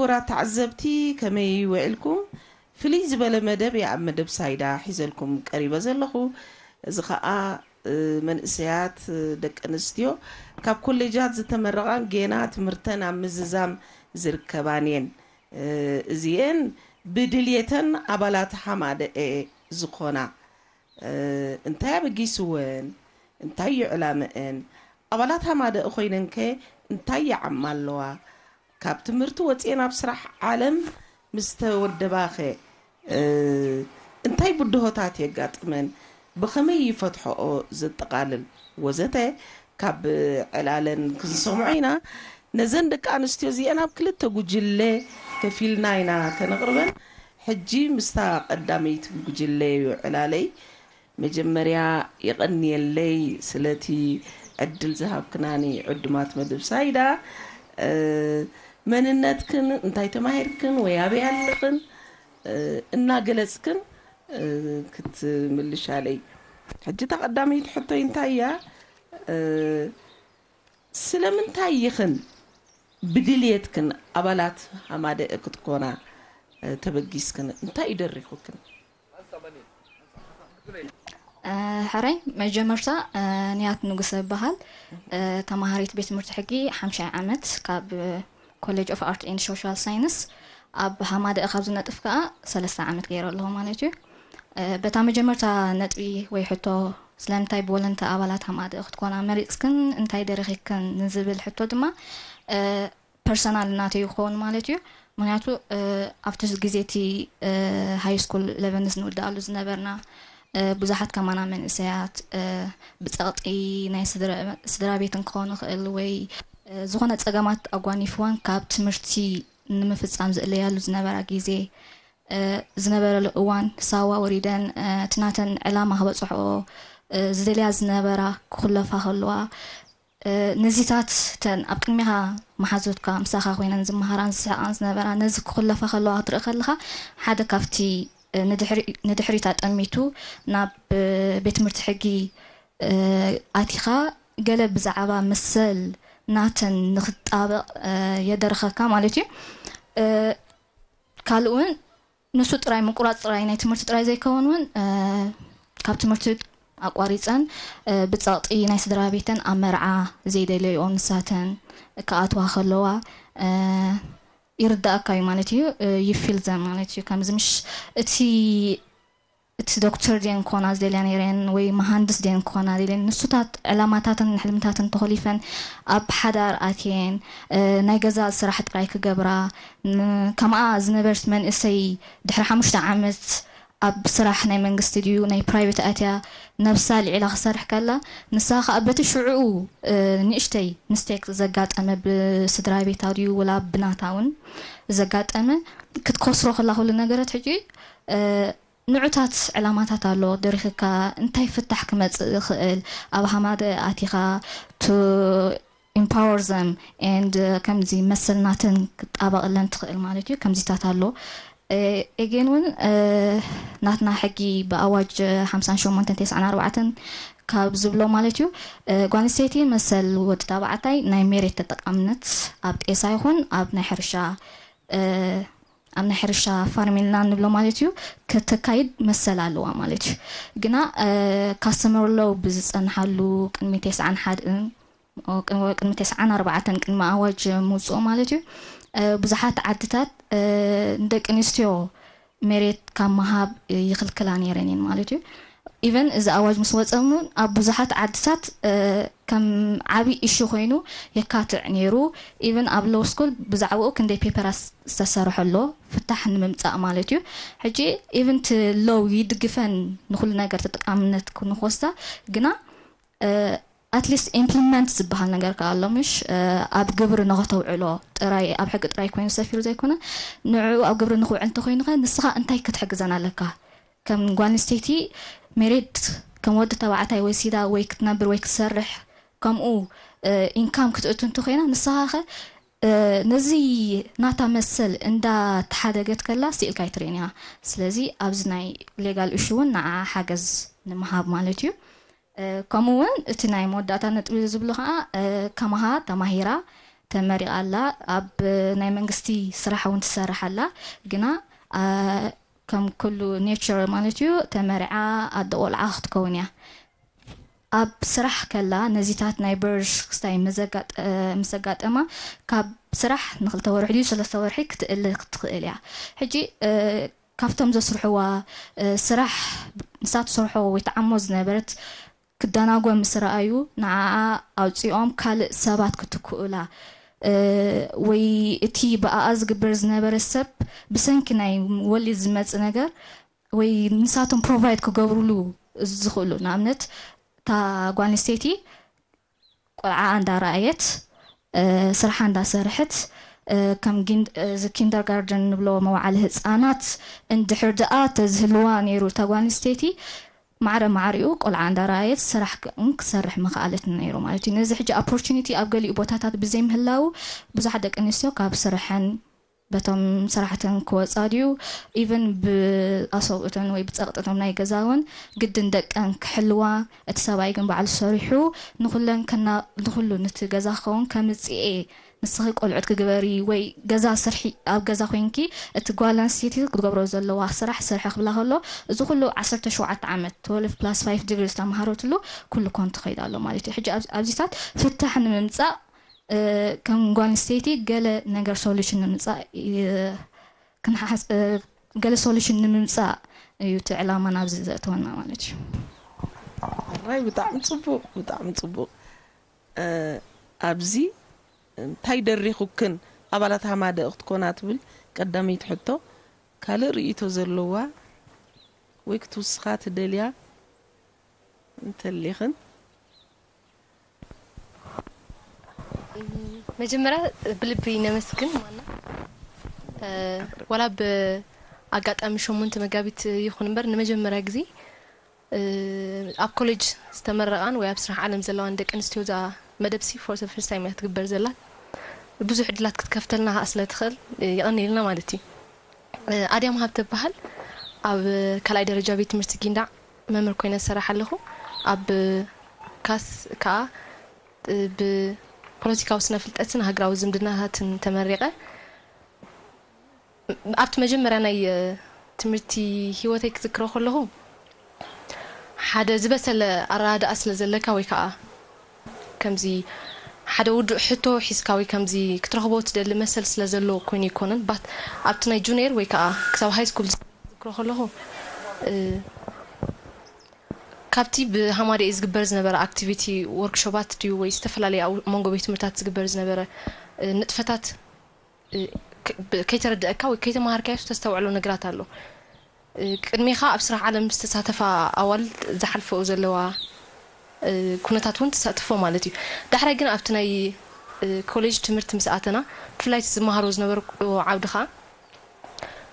ክቡራት ተዓዘብቲ፣ ከመይ ውዒልኩም? ፍልይ ዝበለ መደብ እየ ኣብ መደብ ሳይዳ ሒዘልኩም ቀሪበ ዘለኹ። እዚ ኸኣ፣ እ፣ መንእሰያት፣ እ፣ ደቂ ኣንስትዮ ካብ ኮሌጃት ዝተመረቓን ጌና ትምህርተን ኣብ ምዝዛም ዝርከባን እየን። እ፣ እዚኤን ብድልየተን ኣባላት ሃማደኤ ዝኾና፣ እ፣ እንታይ ኣበጊስወን? እንታይ እዩ ዕላምአን? ኣባላት ሃማደኤ ኮይነንከ እንታይ ይዓማ ኣለዋ? ካብ ትምህርቲ ወፂኤን ኣብ ስራሕ ዓለም ምስ ተወደባኸ፣ እ፣ እንታይ ብድሆታት የጋጥመን? ብኸመይ ይፈትሖኦ? ዘጠቓልል ወዘተ ካብ ዕላለን ክንሰምዖ ኢና። ነዘን ደቂ ኣንስትዮ እዚአን ኣብ ክልተ ጉጅለ ከፊልና ኢና ከነቕርበን። ሕጂ ምስታ ቀዳመይቲ ጉጅለ እዩ ዕላለይ። መጀመርያ የቐንየለይ ስለቲ ዕድል ዝሃብክናኒ ዕዱማት መደብ ሳይዳ። እ፣ መንነትክን፣ እንታይ ተማሂርክን ወይ ኣበይ ኣለኽን፣ እ፣ እናገለጽክን፣ እ፣ ክትምልሻለይ። ሕጂ እታ ቀዳመይቲ ሕቶይ እንታይ እያ? እ፣ ስለምንታይ ኢኽን ብድልየትክን ኣባላት ሃማደኤ ክትኮና፣ እ፣ ተበጊስክን? እንታይ እዩ ደሪኹክን? እ፣ ሕራይ መጀመርታ፣ እ፣ ንያት ንጉሰ እበሃል። እ፣ ተማሃሪት ቤት ትምህርቲ ሕጊ ሓምሻይ ዓመት ካብ ኮሌጅ ኦፍ ኣርት ኤንድ ሶሻል ሳይንስ። ኣብ ሃማደኤ ካብ ዝነጥፍ ከኣ ሰለስተ ዓመት ገይረ ኣለኹ ማለት እዩ። እ፣ በታ መጀመርታ ነጥቢ ወይ ሕቶ ስለምንታይ ብወለንታ ኣባላት ሃማደኤ ክትኮና መሪጽክን እንታይ ደሪኺክን ንዝብል ሕቶ ድማ፣ እ፣ ፐርሰናል ናተይ ይኸውን ማለት እዩ። ምክንያቱ፣ እ፣ ኣብቲ ግዜ እቲ፣ እ፣ ሃይ ስኩል ኢለቨንስ ንውድኣሉ ዝነበርና፣ እ፣ ብዙሓት ከማና መንእሰያት፣ እ፣ ብጸቕጢ ናይ ስድራ፣ ስድራ ቤት እንክኸውን ይኽእል ወይ፣ እ፣ ዝኾነ ጸገማት ኣጓኒፍወን ካብ ትምህርቲ ንምፍጻም ዝእለያሉ ዝነበራ ግዜ፣ እ፣ ዝነበረሉ እዋን ሳዋ ወሪደን፣ እ፣ እቲ ናተን ዕላማ ክበጽሕኦ፣ እ፣ ዝደልያ ዝነበራ ክኹለፋ ከለዋ፣ እ፣ ነዚታት እተን ኣብ ቅድሚኻ መሓዙትካ ምሳኻ ኮይነን ዝመሃራን ዝስሕቓን ዝነበራ ነዚ ክኹለፋ ከለዋ ክትርኢ ከለኻ ሓደ ካብቲ፣ እ፣ ንድሕሪ-፣ ንድሕሪት ኣጠሚቱ ናብ፣ እ፣ ቤት ትምህርቲ ሕጊ፣ እ፣ ኣቲኻ ገለ ብዛዕባ መሰል ናተን ንኽትጣበቕ፣ እ፣ የደርኸካ ማለት እዩ። እ፣ ካልእ እውን ንሱ ጥራይ ምቁራፅ ጥራይ ናይ ትምህርቲ ጥራይ ዘይከውን እውን፣ እ፣ ካብ ትምህርቲ ኣቋሪፀን፣ እ፣ ብፀቕጢ ናይ ስድራ ቤተን ኣብ መርዓ ዘይደለይኦ ንሳተን ክኣትዋ ከለዋ፣ እ፣ ይርዳእካ እዩ ማለት እዩ። እ፣ ይፊል ዘም ማለት እዩ። ከምዚ ምሽ እቲ፣ እቲ ዶክተር ድየን ክኾና ዝደልያ ነይረን ወይ መሃንድስ ድየን ክኾና ደልየን፣ ንሱታት ዕላማታትን ሕልምታትን ተኾሊፈን ኣብ ሓዳር ኣትየን፣ እ፣ ናይ ገዛ ስራሕ ጥራይ ክገብራ፣ ን-፣ ከምኣ ዝነበርት መንእሰይ ድሕሪ ሓሙሽተ ዓመት ኣብ ስራሕ ናይ መንግስቲ ድዩ ናይ ፕራይቬት ኣትያ ነብሳ ልዒላ ክሰርሕ ከላ፣ ንሳ ኸኣ በቲ ሽዑኡ፣ እ፣ ንእሽተይ ምስቴክ ዘጋጠመ ብስድራ ቤታ ድዩ ወላ ብናታ እውን ዘጋጠመ ክትከስሮ ከላ ኩሉ ነገራት ሕጂ፣ እ፣ ንዑታት ዕላማታት ኣሎ ደሪኽካ እንታይ ፍታሕ ክመጽእ ይኽእል ኣብ ሃማደ ኣቲኻ to empower them and ከምዚ መሰል ናተን ክጣበቕለን ትኽእል ማለት እዩ። ከምዚታት ኣሎ። ኤጌን እውን ናትና ሕጊ ብኣዋጅ ሓምሳን ሸሞንተን ተስዓን ኣርባዕተን ካብ ዝብሎ ማለት እዩ፣ ጓል ኣንስተይቲ መሰል ወዲ ተባዕታይ ናይ ሜሬት ተጠቃምነት ኣብ ጤሳ ይኹን ኣብ ናይ ሕርሻ ኣብ ናይ ሕርሻ ፋርም ኢልና ንብሎ ማለት እዩ ከተካይድ መሰል ኣለዋ ማለት እዩ። ግና ካስተመር ሎው ብዝፀንሓሉ ቅድሚ ተስዓን ሓድን ቅድሚ ተስዓን ኣርባዕተን ቅድሚ ኣዋጅ ምውፅኦ ማለት እዩ ብዙሓት ዓድታት ንደቂ ኣንስትዮ መሬት ካብ ምሃብ ይኽልክላ ነይረን እየን ማለት እዩ። ኢቨን እዚ ኣዋጅ ምስ ወፀ እውን ኣብ ብዙሓት ዓድታት ከም ዓብዪ ኢሹ ኮይኑ የካትዕ ነይሩ። ኢቨን ኣብ ሎው ስኩል ብዛዕባኡ ክንደይ ፔፐራት ዝተሰርሐ ኣሎ ፍታሕ ንምምፃእ ማለት እዩ። ሕጂ ኢቨን እቲ ሎው ይድግፈን ንኩሉ ነገር ተጠቃምነት ንክወስዳ ግና ኣትሊስት ኢምፕሊመንት ዝበሃል ነገር ከዓ ኣሎ ምሽ ኣብ ግብሪ ንኸተውዕሎ ጥራይ ኣብ ሕጊ ጥራይ ኮይኑ ሰፊሩ ዘይኮነ ንዕኡ ኣብ ግብሪ ንክውዕል እንተኮይኑ ከ ንስኻ እንታይ ክትሕግዘን ኣለካ? ከም ጓል ኣንስተይቲ ሜሬድ ከም ወዲ ተባዕታይ ወሲዳ ወይ ክትነብር ወይ ክትሰርሕ ከምኡ ኢንካም ክትእቱ እንተኮይና ንስኻ ከ ነዚ ናታ መሰል እንዳ ተሓደገት ከላ ስኢልካ ኣይትርእን ኢኻ። ስለዚ ኣብዚ ናይ ሌጋል እሹ እውን ንዓ ሓገዝ ንምሃብ ማለት እዩ። ከምኡ እውን እቲ ናይ መወዳእታ ነጥቢ ዝብሎ ከዓ ከማኻ ተማሂራ ተመሪቓ ኣላ። ኣብ ናይ መንግስቲ ስራሕ እውን ትሰርሕ ኣላ። ግና ከም ኩሉ ኔቸር ማለት እዩ፣ ተመሪዓ ኣደ ቆልዓ ክትከውን እያ። ኣብ ስራሕ ከላ ነዚታት ናይ በርዝ ክስታይ ምስ ዘጋጠማ፣ ካብ ስራሕ ንክልተ ወርሒ ድዩ ሰለስተ ወርሒ ክትእል ክትኽእል እያ። ሕጂ ካብቶም ዘስርሕዋ ስራሕ፣ ንሳ ትሰርሖ ወይ ትዓሞ ዝነበረት ክደናጎ ምስ ረኣዩ፣ ንዓኣ ኣውፂኦም ካልእ ሰባት ክትክኡላ፣ ወይ እቲ ብኣኣ ዝግበር ዝነበረ ሰብ ብሰንኪ ናይ ወሊድ ዝመፅእ ነገር ወይ ንሳቶም ፕሮቫይድ ክገብሩሉ ዝኽእሉ፣ ንኣብነት እታ ጓል ኣንስተይቲ ቆልዓ እንዳረኣየት፣ ስርሓ እንዳሰርሐት፣ ከም ኪንደርጋርደን ንብሎ መዋዕለ ህፃናት እንድሕር ደኣ ተዝህልዋ ነይሩ፣ እታ ጓል ኣንስተይቲ ማዕረ ማዕሪኡ ቆልዓ እንዳረኣየት ስራሕ ክትሰርሕ ምኽኣለት ነይሩ ማለት እዩ። ነዚ ሕጂ ኦፖርቹኒቲ ኣብ ገሊኡ ቦታታት ብዘይምህላው ብዙሓት ደቂ ኣንስትዮ ካብ ስርሐን በቶም ስራሕተን ክወፃ ድዩ፣ ኢቨን ብኣሰብኡተን ወይ ብፀቕጥቶም ናይ ገዛ እውን ግድን ደቀን ክሕልዋ፣ እቲ ሰብኣይ ግን ባዕሉ ሰሪሑ ንኩለን ከና ንኩሉ ንቲ ገዛ ክኸውን ከምፅኤ ንስኺ ቆልዑት ክግበሪ ወይ ገዛ ስርሒ ኣብ ገዛ ኮይንኪ እቲ ጓል ኣንስተይቲ ክትገብሮ ዘለዋ ስራሕ ስርሒ ክብላ ከሎ እዚ ኩሉ ዓሰርተ ሸውዓተ ዓመት twelve plus five degree ዝተምሃረትሉ ኩሉ ኮን ትኸይድ ኣሎ ማለት እዩ። ሕጂ ኣብዚታት ፍታሕ ንምምፃእ ከም ጓል ኣንስተይቲ ገለ ነገር ሶሉሽን ንምምፃእ ክንሓስ ገለ ሶሉሽን ንምምፃእ እዩ እቲ ዕላማ ናብዚ ዘእተወና ማለት እዩ። ኣራይ ብጣዕሚ ፅቡቅ ብጣዕሚ ፅቡቅ። ኣብዚ እንታይ ደሪኹክን ኣባላት ሃማደእ ክትኮና ትብል ቀዳመይቲ ሕቶ። ካልእ ርእይቶ ዘለዋ ወይ ክትውስኻ ትደልያ እንተሊኽን? መጀመርያ ብልቢ ነመስግን ማና። ወላ ብኣጋጣሚ ሸሞንተ መጋቢት ይኹን እምበር ንመጀመርያ ግዜ ኣብ ኮሌጅ ዝተመረቓን ወይ ኣብ ስራሕ ዓለም ዘለዋን ደቂ ኣንስትዮ እዛ መደብ ሲ for the first time እያ ትግበር ዘላ። ብዙሕ ዕድላት ክትከፍተልና ከዓ ስለ ትኽእል የቐንየልና ማለት እዩ። ኣድያም ሃብተ እበሃል። ኣብ ካልኣይ ደረጃ ቤት ትምህርቲ ጊንዳዕ መምህር ኮይነ ዝሰርሕ ኣለኹ። ኣብ ካስ ከዓ ብፖለቲካዊ ስነ ፍልጠትን ሃገራዊ ዝምድናታትን ተመሪቐ። ኣብቲ መጀመርያ ናይ ትምህርቲ ሂወተይ ክዝክሮ ከለኹ ሓደ ዝበሰለ ኣረዳድኣ ስለ ዘለካ ወይ ከዓ ከምዚ ሓደ ውዱእ ሕቶ ሒዝካ ወይ ከምዚ ክትረኽቦ ትደሊ መሰል ስለ ዘለዎ ኮይኑ ኣይኮነን። ባት ኣብቲ ናይ ጁኒየር ወይ ከዓ ክሳብ ሃይ ስኩል ዝክሮ ከለኹ ካብቲ ብሃማደኤ ዝግበር ዝነበረ ኣክቲቪቲ ወርክሾባት ድዩ ወይ ዝተፈላለዩ ኣብ መንጎ ቤት ትምህርታት ዝግበር ዝነበረ ንጥፈታት ከይተረደአካ ወይ ከይተማሃርካዮ ዝተስተውዕሎ ነገራት ኣሎ። ቅድሜኻ ኣብ ስራሕ ዓለም ዝተሳተፋ ኣዋልድ ዝሓልፈኦ ዘለዋ ኩነታት እውን ትሳተፎ ማለት እዩ። ዳሕራይ ግን ኣብቲ ናይ ኮሌጅ ትምህርቲ ምስ ኣተና ብፍላይ ዝመሃሮ ዝነበርኩ ዓውዲ ከዓ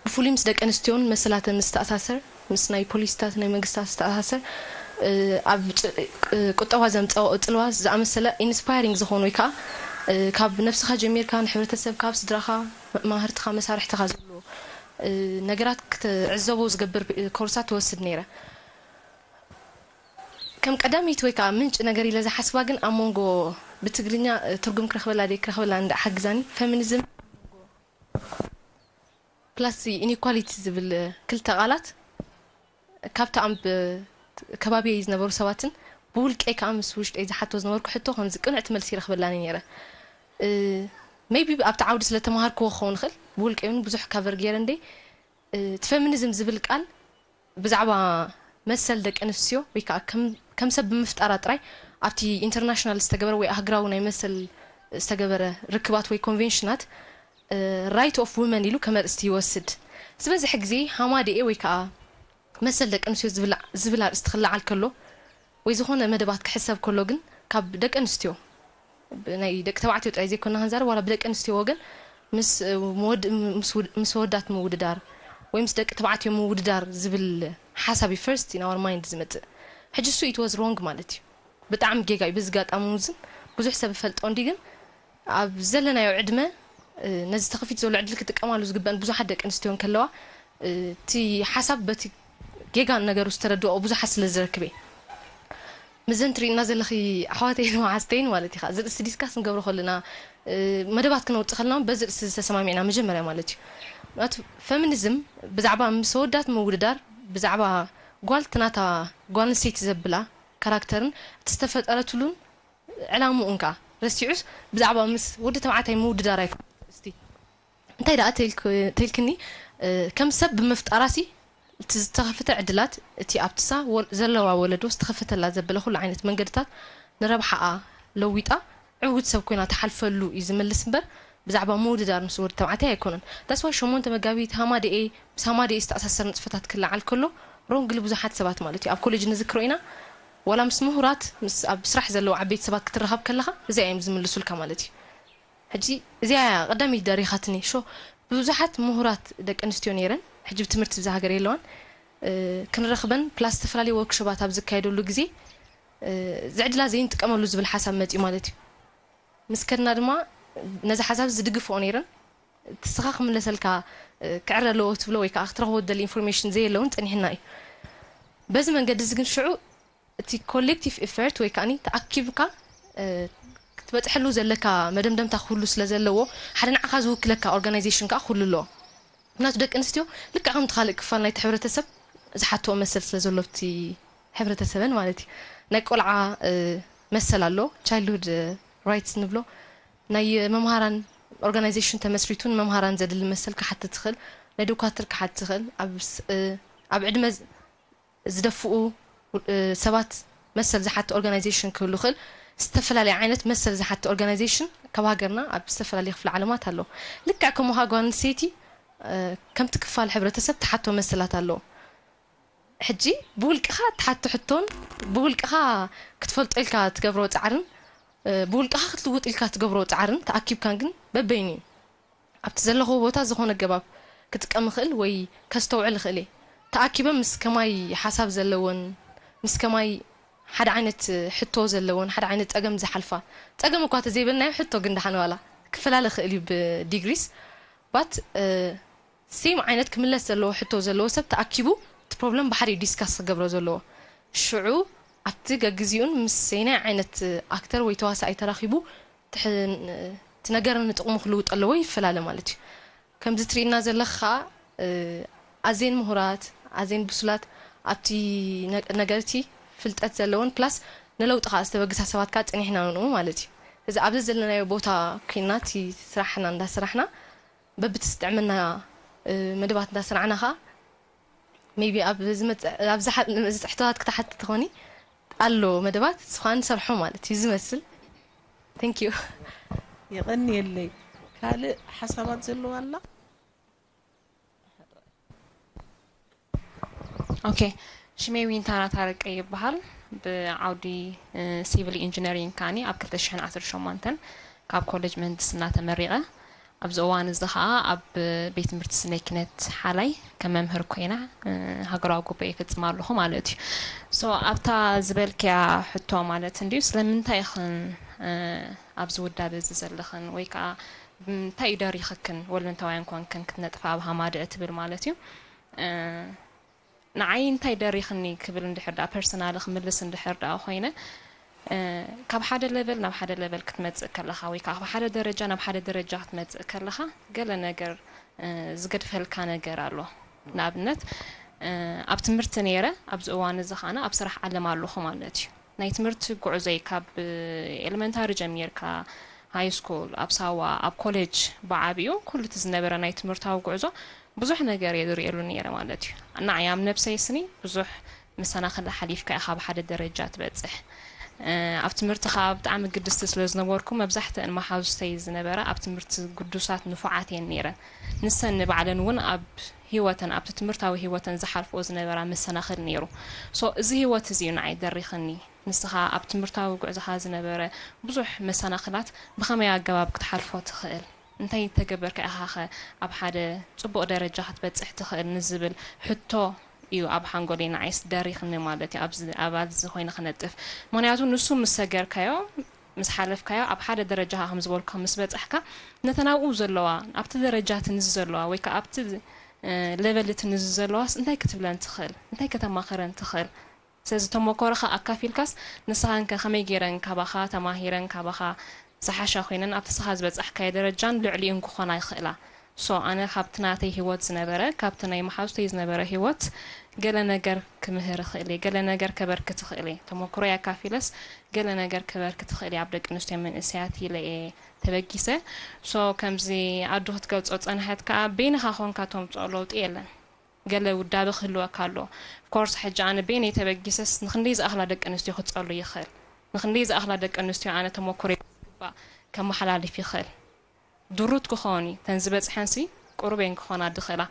ብፍሉይ ምስ ደቂ ኣንስትዮን መሰላተን ዝተኣሳሰር ምስ ናይ ፖሊሲታት ናይ መንግስታት ዝተኣሳሰር ኣብ ቁጠባ ዘምፀኦ ፅልዋ ዝኣመሰለ ኢንስፓይሪንግ ዝኾኑ ወይ ከዓ ካብ ነብስኻ ጀሚርካ ንሕብረተሰብካ፣ ኣብ ስድራኻ፣ መማህርትኻ፣ መሳርሕትኻ ዝብሉ ነገራት ክትዕዘቦ ዝገብር ኮርሳት ትወስድ ነይረ። ከም ቀዳመይቲ ወይ ከዓ ምንጭ ነገር ኢለ ዝሓስባ ግን ኣብ መንጎ ብትግርኛ ትርጉም ክረኽበላ ደይ ክረኽበላ እንዳ ሓግዛኒ ፌሚኒዝም ፕላስ ኢኒኳሊቲ ዝብል ክልተ ቃላት ካብቲ ኣምብ ከባቢየይ ዝነበሩ ሰባትን ብውልቀይ ከዓ ምስ ውሽጠይ ዝሓቶ ዝነበርኩ ሕቶ ከምዚ ቅንዕቲ መልሲ ይረኽበላኒ ነይረ። ሜቢ ኣብቲ ዓውዲ ስለ ተምሃርክዎ ክኸውን ይኽእል፣ ብውልቀይ እውን ብዙሕ ካቨር ገይረ እንደ እቲ ፌሚኒዝም ዝብል ቃል ብዛዕባ መሰል ደቂ ኣንስትዮ ወይ ከዓ ከም ሰብ ብምፍጣራ ጥራይ ኣብቲ ኢንተርናሽናል ዝተገበረ ወይ ኣህግራዊ ናይ መሰል ዝተገበረ ርክባት ወይ ኮንቬንሽናት ራይት ኦፍ ውመን ኢሉ ከም ኣርእስቲ ይወስድ። ዝበዝሐ ግዜ ሃማደኤ ወይ ከዓ መሰል ደቂ ኣንስትዮ ዝብል ኣርእስቲ ክለዓል ከሎ ወይ ዝኾነ መደባት ክሕሰብ ከሎ ግን ካብ ደቂ ኣንስትዮ ናይ ደቂ ተባዕትዮ ጥራይ ዘይኮና ክንዛረብ ዋላ ብደቂ ኣንስትዮ ወገን ምስ ወዳት ምውድዳር ወይ ምስ ደቂ ተባዕትዮ ምውድዳር ዝብል ሓሳብ እዩ ፈርስት ኢን ኣወር ማይንድ ዝመፅእ። ሕጂ እሱ ኢት ዋዝ ሮንግ ማለት እዩ። ብጣዕሚ ጌጋ እዩ። በዚ ጋጣሚ እውን ብዙሕ ሰብ ይፈልጦ እንዲ ግን ኣብ ዘለናዮ ዕድመ ነዚ ተኸፊቱ ዘሎ ዕድል ክጥቀማሉ ዝግበአን ብዙሓት ደቂ ኣንስትዮ እንከለዋ እቲ ሓሳብ በቲ ጌጋ ነገሩ ዝተረድኦ ብዙሓት ስለ ዝረክብ እየ። ምዘን ትርእና ዘለኺ ኣሕዋተይን መዓዝተይን ማለት እዩ። እዚ ርእሲ ዲስካስ ንገብሮ ከለና፣ እ፣ መደባት ክነውጽእ ከለና በዚ ርእሲ ዝተሰማሚዕና መጀመርያ ማለት እዩ። ምክንያቱ ፈሚኒዝም ብዛዕባ ምስ ኣወዳት ምውድዳር፣ ብዛዕባ ጓል እቲ ናታ ጓል ኣንስተይቲ ዘብላ ካራክተርን እቲ ዝተፈጠረትሉን ዕላምኡን ከኣ ረሲዑስ ብዛዕባ ምስ ወዲ ተባዕታይ ምውድዳር ኣይኮነን። እስቲ እንታይ ደኣ ተይልክ-፣ ተይልክኒ፣ እ፣ ከም ሰብ ብምፍጣራሲ እቲ ዝተኸፍተ ዕድላት፣ እቲ ኣብቲ ሳ ወል-፣ ዘለዋ ወለዶ ዝተኸፈተላ ዘበለ ኩሉ ዓይነት መንገድታት ንረብሓኣ ለዊጣ ዕውት ሰብ ኮይና ትሓልፈሉ እዩ ዝምልስ እምበር ብዛዕባ ምውድዳር ምስ ወዲ ተባዕታይ ኣይኮነን። That's why ሸሞንተ መጋቢት ሃማደኤ ምስ ሃማደኤ ዝተኣሳሰር ንጥፈታት ክለዓል ከሎ ሮንግሊ ብዙሓት ሰባት ማለት እዩ ኣብ ኮሌጅ ንዝክሮ ኢና። ዋላ ምስ ምሁራት፣ ምስ ኣብ ስራሕ ዘለዉ ዓበይቲ ሰባት ክትራኸብ ከለኻ እዚኣ እዮም ዝምልሱልካ ማለት እዩ። ሕጂ እዚኣ እያ ቀዳመይቲ ደሪኻትኒ። ሾ ብዙሓት ምሁራት ደቂ ኣንስትዮ ነይረን፣ ሕጂ ብትምህርቲ ብዛ ሃገር የለዋን። እ፣ ክንረኽበን ፕላስ ዝተፈላለዩ ወርክሾባት ኣብ ዝካየደሉ ግዜ፣ እ፣ እዚ ዕድላ ዘይንጥቀመሉ ዝብል ሓሳብ መጺኡ ማለት እዩ። ምስ ከድና ድማ ነዚ ሓሳብ ዝድግፍኦ ነይረን። እቲ ስኻ ክምለሰልካ፣ እ፣ ክዕረ ኣለዎ ትብሎ ወይ ከዓ ክትረኽቦ ትደሊ ኢንፎርሜሽን ዘየለውን ጸኒሕና እዩ። በዚ መንገዲ እዚ ግን ሽዑ እቲ ኮሌክቲቭ ኢፈርት ወይ ከዓኒ ተኣኪብካ፣ እ፣ ክትበጽሐሉ ዘለካ መደምደምታ ክህሉ ስለ ዘለዎ፣ ሓደ ንዓኻ ዝውክለካ ኦርጋናይዜሽን ከኣ ክህሉ ኣለዎ። ምክንያቱ ደቂ ኣንስትዮ ልክዕ ከምቲ ካልእ ክፋል ናይቲ ሕብረተሰብ ዝሓትኦ መሰል ስለ ዘሎ ኣብቲ ሕብረተሰበን ማለት እዩ። ናይ ቆልዓ፣ እ፣ መሰል ኣሎ፣ ቻይልድሁድ ራይትስ ንብሎ። ናይ መምሃራን ኦርጋናይዜሽን ተመስሪቱ ንመምሃራን ዘድሊ መሰል ክሓትት ትኽእል፣ ናይ ዶኳትር ክሓትት ትኽእል፣ ኣብ ስ-፣ እ፣ ኣብ ዕድመ ዝ-፣ ዝደፍኡ፣ እ፣ ሰባት መሰል ዝሓቲ ኦርጋናይዜሽን ክህሉ ይኽእል። ዝተፈላለየ ዓይነት መሰል ዝሓቲ ኦርጋናይዜሽን ካብ ሃገርና ኣብ ዝተፈላለየ ክፍለ ዓለማት ኣሎ። ልክዕ ከምኡ ኸኣ ጓል ኣንስተይቲ፣ እ፣ ከምቲ ክፋል ሕብረተሰብ ትሓቶ መሰላት ኣለዎ። ሕጂ ብውልቅኻ ትሓቶ ሕቶን ብውልቅኻ ክትፈልጦ ኢልካ ትገብሮ ጻዕርን፣ እ፣ ብውልቅኻ ክትልውጥ ኢልካ ትገብሮ ጻዕርን ተኣኪብካን ግን በበይኑ እዩ። ኣብቲ ዘለኽዎ ቦታ ዝኾነ ኣገባብ ክጥቀም ይኽእል ወይ ከስተውዕል ይኽእል እየ። ተኣኪበን ምስ ከማይ ሓሳብ ዘለወን፣ ምስ ከማይ ሓደ ዓይነት ሕቶ ዘለወን፣ ሓደ ዓይነት ጸገም ዝሓልፋ፣ ጸገም እኳ ተዘይበልናዮ ሕቶ ግን ደሓን ዋላ ክፈላለ ይኽእል እዩ ብዲግሪስ። ባት፣ እ፣ ሴም ዓይነት ክምለስ ዘለዎ ሕቶ ዘለዎ ሰብ ተኣኪቡ እቲ ፕሮብለም ብሓደ እዩ ዲስካስ ክገብሮ ዘለዎ። ሽዑ ኣብቲ ገግዚኡን ምስ ሰይናይ ዓይነት ኣክተር ወይ ተዋሳኣይ ተራኺቡ ትሕ-፣ እቲ ነገር ንጥቕሙ ክልውጥ ኣለዎ ይፈላለ ማለት እዩ። ከምዚ ትርእና ዘለኻ ኸኣ፣ እ፣ ኣዜን ምሁራት፣ ኣዜን ብሱላት ኣብቲ ነ-፣ ነገር እቲ ፍልጠት ዘለወን ፕላስ ንለውጢ ከኣ ዝተበግሳ ሰባት ከኣ ጸኒሕና ንኡ ማለት እዩ። እዚ ኣብዚ ዘለናዮ ቦታ ኮይንና እቲ ስራሕና እንዳሰራሕና በብቲ ዝጥዕመና፣ እ፣ መደባት እንዳሰራዕና ከኣ ሜይቢ ኣብ ዝመጽእ፣ ኣብ ዝሓ-፣ ዝመጽእ ሕቶታት ክትሓቲ ትኾኒ ኣሎ መደባት፣ ንሱ ከኣ ንሰርሖ ማለት እዩ ዝመስል። Thank you። የቐንየለይ። ካልእ ሓሳባት ዘለዋ ኣላ? ኦኬ፣ ሽመይ ዊንታ ናታረቀ ይበሃል። ብዓውዲ፣ እ፣ ሲቪል ኢንጂነሪንግ ከኣኒ ኣብ ክልተ ሽሕን ዓሰርተ ሸሞንተን ካብ ኮሌጅ ምህንድስና ተመሪቐ። ኣብዚ እዋን እዚ ኸኣ ኣብ ቤት ትምህርቲ ስነ ኪነት ሓላይ ከም መምህር ኮይና፣ እ፣ ሃገራዊ ጉባኤ ይፍጽም ኣለኹ ማለት እዩ። ሶ፣ ኣብታ ዝበልክያ ሕቶ ማለት እንድዩ፣ ስለምንታይ ኢኽን፣ እ፣ ኣብዚ ውዳበ እዚ ዘለኽን ወይ ከኣ እንታይ እዩ ደሪኽክን ወለንታውያን ኮንክን ክትነጥፋ ኣብ ሃማደአ ትብል ማለት እዩ። እ፣ ንዓይ እንታይ ደሪኽኒ ክብል እንድሕር ደኣ ፐርሰናሊ ክምልስ እንድሕር ደኣ ኮይነ፣ እ፣ ካብ ሓደ ሌቨል ናብ ሓደ ሌቨል ክትመጽእ ከለኻ ወይ ከዓ ካብ ሓደ ደረጃ ናብ ሓደ ደረጃ ክትመጽእ ከለኻ ገለ ነገር፣ እ፣ ዝገድፈልካ ነገር ኣሎ። ንኣብነት፣ እ፣ ኣብ ትምህርቲ ነይረ፣ ኣብዚ እዋን እዚ ኸዓነ ኣብ ስራሕ ዓለም ኣለኹ ማለት እዩ። ናይ ትምህርቲ ጉዕዞይ ካብ ኤለመንታሪ ጀሚርካ፣ ሃይ ስኩል፣ ኣብ ሳዋ፣ ኣብ ኮሌጅ ብዓቢኡ ኩሉ እቲ ዝነበረ ናይ ትምህርታዊ ጉዕዞ ብዙሕ ነገር እየ ዝርእየሉ ነይረ ማለት እዩ። ንዓይ ኣብ ነብሰይ ስኒ ብዙሕ መሰናኽል ሓሊፍካ ኢኻ ኣብ ሓደ ደረጃ ትበጽሕ። እ፣ ኣብ ትምህርቲ ኸኣ ብጣዕሚ ግድስቲ ስለ ዝነበርኩ መብዛሕትአን መሓዙተይ ዝነበራ ኣብ ትምህርቲ ግዱሳት ንፉዓት እየን ነይረን። ንሰን ንባዕለን እውን ኣብ ህይወተን፣ ኣብቲ ትምህርታዊ ህይወተን ዝሓልፍኦ ዝነበራ መሰናኽል ነይሩ። ሶ፣ እዚ ህይወት እዚ እዩ ንዓይ ደሪኽኒ። ንስኻ ኣብ ትምህርታዊ ጉዕዞኻ ዝነበረ ብዙሕ መሰናኽላት ብኸመይ ኣገባብ ክትሓልፎ ትኽእል? እንታይ እንተገበርካ ኢኻ ኸ ኣብ ሓደ ጽቡቕ ደረጃ ክትበጽሕ ትኽእል ንዝብል ሕቶ እዩ ኣብ ሓንጎለይ ንዓይስ ደሪኽኒ ማለት እዩ፣ ኣብዚ ኣባል እዚ ኮይነ ክነጥፍ። ምኽንያቱ ንሱ ምስ ሰገርካዮ፣ ምስ ሓለፍካዮ፣ ኣብ ሓደ ደረጃኻ ከም ዝበልኩ ምስ በጻሕካ፣ ነተን ኣብኡ ዘለዋ፣ ኣብቲ ደረጃ እቲ ንዚ ዘለዋ ወይ ከኣ ኣብቲ፣ እ፣ ሌቨል እቲ ንዚ ዘለዋስ እንታይ ክትብለን ትኽእል? እንታይ ከተማኽረን ትኽእል? ስለዚ ተመኮሮኻ ኣካፊልካስ ንስኻንከ ከመይ ገይረን ካባኻ ተማሂረን ካባኻ ዝሓሻ ኮይነን ኣብቲ ስኻ ዝበጻሕካዮ ደረጃን ልዕሊኡን ክኾና ይኽእላ። So ኣነ ካብቲ ናተይ ህይወት ዝነበረ ካብቲ ናይ መሓዙተይ ዝነበረ ህይወት ገለ ነገር ክምህር እኽእል እየ፣ ገለ ነገር ከበርክት እኽእል እየ። ተመኩሮይ ኣካፊለስ ገለ ነገር ከበርክት እኽእል እየ ኣብ ደቂ ኣንስትዮ መንእሰያት ኢለ እየ ተበጊሰ። So ከምዚ ኣዱ ክትገልጾ ጸንሐት ከኣ በይንኻ ኮንካ ተምጽኦ ለውጢ የለን። ገለ ውዳበ ክህልወካ ኣለዎ። Of course ሕጂ ኣነ በይነይ ተበጊሰስ ንኽንደይ ዝኣኽላ ደቂ ኣንስትዮ ክጸሉ ይኽእል፣ ንኽንደይ ዝኣኽላ ደቂ ኣንስትዮ ኣነ ተመኩሮይ ብዝግባእ ከመሓላልፍ ይኽእል። ድሩት ክኸውን እዩ። ተን ዝበጽሐንሲ ቁሩብ እየን ክኾና ዝኽእላ።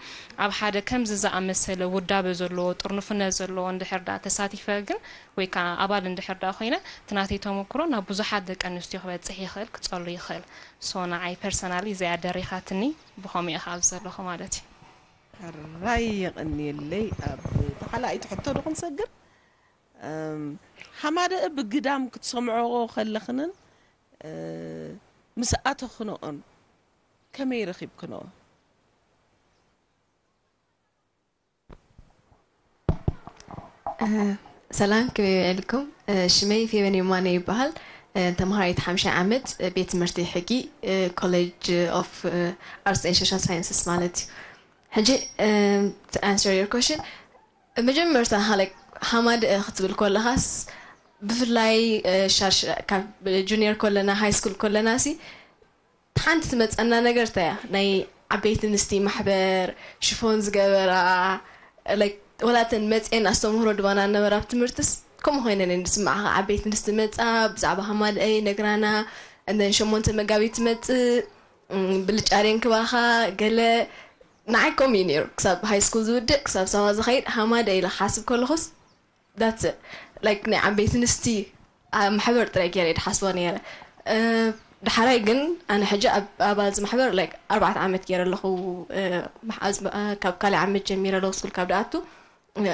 ኣብ ሓደ ከምዚ ዝኣመሰለ ውዳበ ዘለዎ ጥርኑፍነት ዘለዎ እንድሕር ደኣ ተሳቲፈ ግን ወይ ከዓ ኣባል እንድሕር ደኣ ኮይነ እቲ ናተይ ተመኩሮ ናብ ብዙሓት ደቂ ኣንስትዮ ክበጽሕ ይኽእል፣ ክጸሉ ይኽእል። So ንዓይ personally እዚኣ ደሪኻትኒ ብኸምኡ እየ ከኣ ኣብዚ ዘለኹ ማለት እዩ። ሕራይ የቐንየለይ። ኣብ ተኻላኢት ሕቶ ዶ ክንሰግር? ሓማደአ ብግዳም ክትሰምዖ ከለኽንን ምስ ኣተኽንኦን ከመይ ረኺብክንኦ? ሰላም፣ ከመይ ውዒልኩም? ሽመይ ፌቨን የማነ ይበሃል። ተምሃራይት ሓምሻይ ዓመት ቤት ትምህርቲ ሕጊ፣ ኮሌጅ ኦፍ ኣርትስ ኤንድ ሶሻል ሳይንስስ ማለት እዩ። ሕጂ to answer your question፣ መጀመርታ like ሓማደአ ክትብል ከለኻስ ብፍላይ ሻሽ ካብ ጁኒየር ከለና ሃይ ስኩል ከለና ሲ ሓንቲ ትመፀና ነገር እንታይ እያ? ናይ ዓበይቲ ኣንስቲ ማሕበር ሽፎን ዝገበራ like ወላ እተን መፅኤን ኣስተምህሮ ድባና ነበራ ኣብ ትምህርትስ ከምኡ ኮይነን እየን ዝስምዓኻ። ዓበይቲ ኣንስቲ መፃ ብዛዕባ ሃማደአ ይነግራና and then ሸሞንተ መጋቢት ትመፅእ ብልጫ ደንክባኻ ገለ ንዓይ ከምኡ እዩ ነይሩ። ክሳብ ሃይ ስኩል ዝውድእ ክሳብ ሳዋ ዝኸይድ ሃማደአ ኢለ ክሓስብ ከለኹስ that's it like ናይ ዓበይቲ ኣንስቲ ማሕበር ጥራይ ገይረ እየ ድሓስቦ ነይረ። ዳሕራይ ግን ኣነ ሕጂ ኣብ ኣባል እዚ ማሕበር like ኣርባዕተ ዓመት ገይረ ኣለኹ። ካብ ካልኣይ ዓመት ጀሚረ ሎው ስኩል ካብ ድኣቱ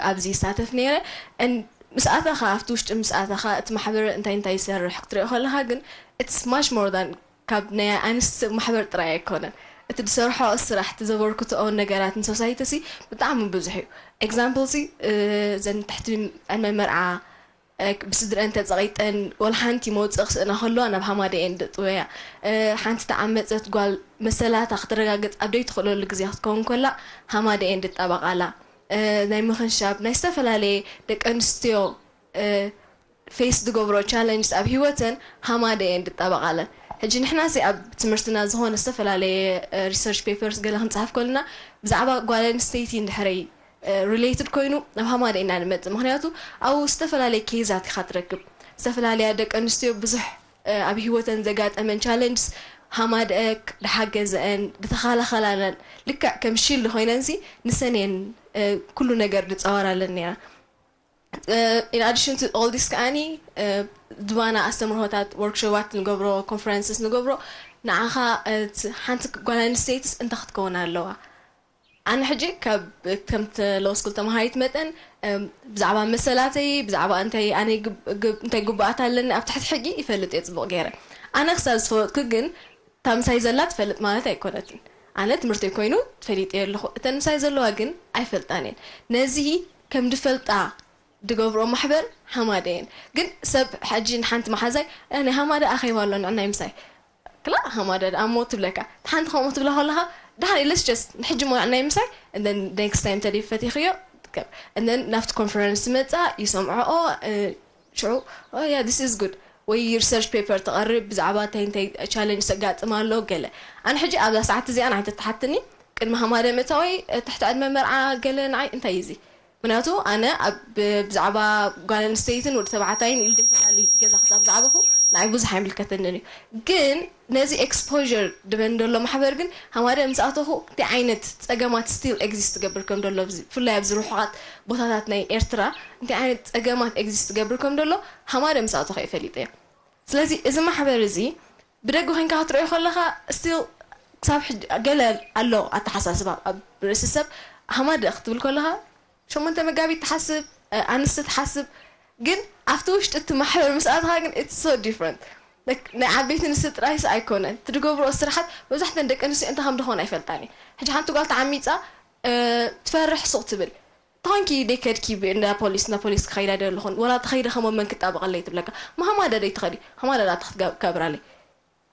ኣብዚ ይሳተፍ ነይረ። And ምስ ኣተኻ ኣብቲ ውሽጢ ምስ ኣተኻ እቲ ማሕበር እንታይ እንታይ ይሰርሕ ክትሪኦ ከለኻ ግን it's much more than ካብ ናይ ኣንስቲ ማሕበር ጥራይ ኣይኮነን። እቲ ዝሰርሖ ስራሕ እቲ ዘበርክትኦ ነገራት ንሶሳይቲ ሲ ብጣዕሚ ብዙሕ እዩ። ኤግዛምፕል ሲ እዘን ትሕቲ ዕድመ መርዓ ብስድረን ተፀቒጠን ወላ ሓንቲ መውፅእ ክስእና ከለዋ ናብ ሃማደኤን ድጥወያ። ሓንቲ ተዓመፀት ጓል መሰላታ ክተረጋገፅ ኣብ ደይትኽእለሉ ግዜ ክትከውን ከላ ሃማደኤን ድጣበቓላ። ናይ ምኽንሻብ ናይ ዝተፈላለየ ደቂ ኣንስትዮ ፌስ ዝገብሮ ቻለንጅስ ኣብ ህይወተን ሃማደ እየን ድጣበቃለን። ሕጂ ንሕና ሲ ኣብ ትምህርትና ዝኾነ ዝተፈላለየ ሪሰርች ፔፐርስ ገለ ክንፅሕፍ ከለና ብዛዕባ ጓል ኣንስተይቲ እንድሕረይ ሪሌትድ ኮይኑ ናብ ሃማደ ኢና ንመፅእ። ምክንያቱ ኣብኡ ዝተፈላለየ ኬዛት ኢካ ትረክብ። ዝተፈላለያ ደቂ ኣንስትዮ ብዙሕ ኣብ ህይወተን ዘጋጠመን ቻለንጅስ ሃማደ ድሓገዘአን ድተኻላኸላለን ልክዕ ከም ሺልድ ኮይነን ሲ ንሰን እየን ኩሉ ነገር ድፃወራለን ነይራ። In addition to all this ከዓኒ ዝባና ኣስተምህሮታት፣ ወርክሾፓት ንገብሮ፣ ኮንፈረንስስ ንገብሮ፣ ንዓኻ ሓንቲ ጓል ኣንስተይትስ እንታይ ክትከውን ኣለዋ? ኣነ ሕጂ ካብ ከምቲ ሎው ስኩል ተማሃሪት መጠን ብዛዕባ መሰላተይ ብዛዕባ እንታይ ኣነ እንታይ ግቡኣት ኣለኒ ኣብ ትሕቲ ሕጊ ይፈልጥ እየ ፅቡቕ ገይረ። ኣነ ክሳብ ዝፈለጥኩ ግን እታ ምሳይ ዘላ ትፈልጥ ማለት ኣይኮነትን። ኣነ ትምህርተይ ኮይኑ ፈሊጠ ኣለኹ። እተን ምሳይ ዘለዋ ግን ኣይፈልጣን እየን። ነዚ ከም ድፈልጣ ድገብርኦ ማሕበር ሃማደ እየን። ግን ሰብ ሕጂ ንሓንቲ መሓዛይ ናይ ሃማደ ኣኼባ ኣሎ ንዕናይ ምሳይ ክላ ሃማደ ደኣ እሞ ትብለካ። ሓንቲ ከምኡ ትብላ ከለኻ ደሓን let's just ንሕጂ እሞ ንዕናይ ምሳይ and then next time ተዲ ፈቲኽዮ and then ናብቲ ኮንፈረንስ መፃ ይሰምዖኦ ሽዑ yeah this is good ወይ ሪሰርች ፔፐር ተቐርብ ብዛዕባ እንታይ እንታይ ቻለንጅ ዘጋጥም ኣሎ ገለ። ኣነ ሕጂ ኣብዛ ሰዓት እዚኣ ንዓይ ተተሓትኒ ቅድሚ ሃማደ ምእታወይ ትሕቲ ዕድመ መርዓ ገለ ንዓይ እንታይ እዩ እዚ? ምክንያቱ ኣነ ኣብ ብዛዕባ ጓል ኣንስተይትን ወዲ ተባዕታይን ኢሉ ዘይፈላሊ ገዛ ክሳብ ዝዓበኹ ንዓይ ብዙሕ ኣይምልከተንን እዩ። ግን ነዚ ኤክስፖር ድበን ደሎ ማሕበር ግን ሃማደ ምስ ኣተኹ እንታይ ዓይነት ፀገማት ስቲል ኤግዚስት ትገብር ከም ደሎ ብፍላይ ኣብዚ ርሑቓት ቦታታት ናይ ኤርትራ እንታይ ዓይነት ፀገማት ኤግዚስት ትገብር ከም ደሎ ሃማደ ምስ ኣተኹ እየ ፈሊጠ። ስለዚ እዚ ማሕበር እዚ ብደገ ኮይንካ ክትሪኦ ከለኻ ስቲል ክሳብ ሕጂ ገለ ኣሎ ኣተሓሳስባ ኣብ ርእሲ ሰብ ሃማደ ክትብል ከለኻ ሸሞንተ መጋቢት ትሓስብ ኣንስቲ ትሓስብ ግን ኣብቲ ውሽጢ እቲ ማሕበር ምስ ኣተኻ ግን it's so different ናይ ዓበይቲ ኣንስቲ ጥራይስ ኣይኮነን ትድገብርኦ ስራሓት መብዛሕተን ደቂ ኣንስትዮ እንታይ ከም ድኾን ኣይፈልጣን እየ ሕጂ ሓንቲ ጓል ተዓሚፃ ትፈርሕ ሱቕ ትብል ተኾንኪ ደይ ከድኪ እንዳ ፖሊስ እንዳ ፖሊስ ክኸይዳ ደ ኣለኹን ወላ ተኸይደ ከሞ መን ክጣበቐለይ ትብለካ። ማሃማደ ደይ ትኸዲ ሃማደ ዳ ትኽትገብራለይ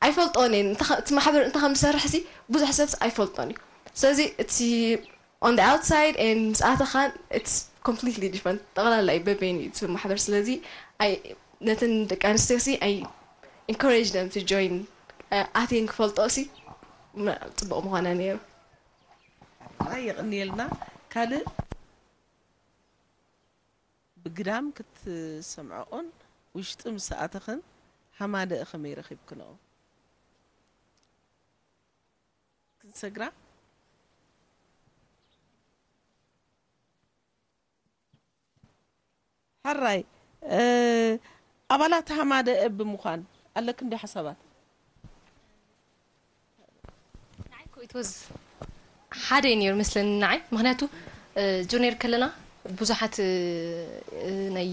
ኣይፈልጦን እየ። እቲ ማሕበር እንታይ ከም ዝሰርሕ ሲ ብዙሕ ሰብስ ኣይፈልጦን እዩ። ስለዚ እቲ on the outside and ምስ ኣተኻን it's completely different። ጠቕላላ እዩ በበይኑ እዩ እቲ ማሕበር። ስለዚ ነትን ደቂ ኣንስትዮ ሲ I encourage them to join። ኣትየን ክፈልጦ ሲ ጽቡቕ ምኾነ ነይሩ። የቕንየልና። ካልእ ብግዳም ክትሰምዐኦን ውሽጢ ምስ ኣተኽን ሓማደእ ከመይ ረኺብክንኦ? ክንሰግራ ሓራይ ኣባላት ሃማደእ ብምዃን ኣለክ እንዲ ሓሳባት? ሓደ እዩ ነይሩ መስለኒ ንዓይ። ምክንያቱ ጆኔር ከለና ብዙሓት ናይ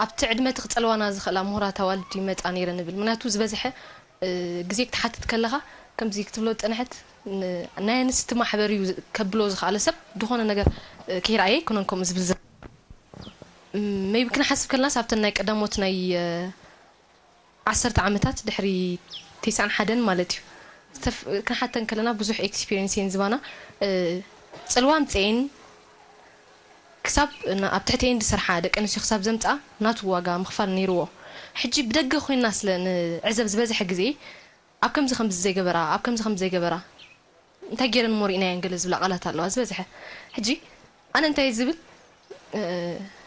ኣብቲ ዕድመ እቲ ክፀልዋና ዝኽእላ ምሁራት ኣዋልድ ይመፃ ነይረ ንብል። ምክንያቱ ዝበዝሐ ግዜ ክትሓትት ከለኻ ከምዚ ክትብሎ ዝፀንሐት ናይ ኣንስቲ ማሕበር እዩ ከብሎ ዝኽኣለ ሰብ ዝኾነ ነገር ከይረኣየ ኣይኮነን ከምኡ ዝብል ዘ maybe ክንሓስብ ከለናስ ኣብተን ናይ ቀዳሞት ናይ ዓሰርተ ዓመታት ድሕሪ ተስዓን ሓደን ማለት እዩ። ክንሓተን ከለና ብዙሕ ኤክስፒሪንስ እየን ዝባና። ፅልዋ ኣምፅኤን ክሳብ ኣብ ትሕቲኤን ዝሰርሓ ደቂ ኣንስትዮ ክሳብ ዘምፅኣ ናቱ ዋጋ ምኽፋል ነይርዎ። ሕጂ ብደገ ኮይና ስለ ንዕዘብ ዝበዝሐ ግዜ ኣብ ከምዚ ከምዚ ዘይገበራ ኣብ ከምዚ ከምዚ ዘይገበራ እንታይ ገይረን እሞ ርኢናየን ገለ ዝብላ ቃላት ኣለዋ ዝበዝሐ። ሕጂ ኣነ እንታይ ዝብል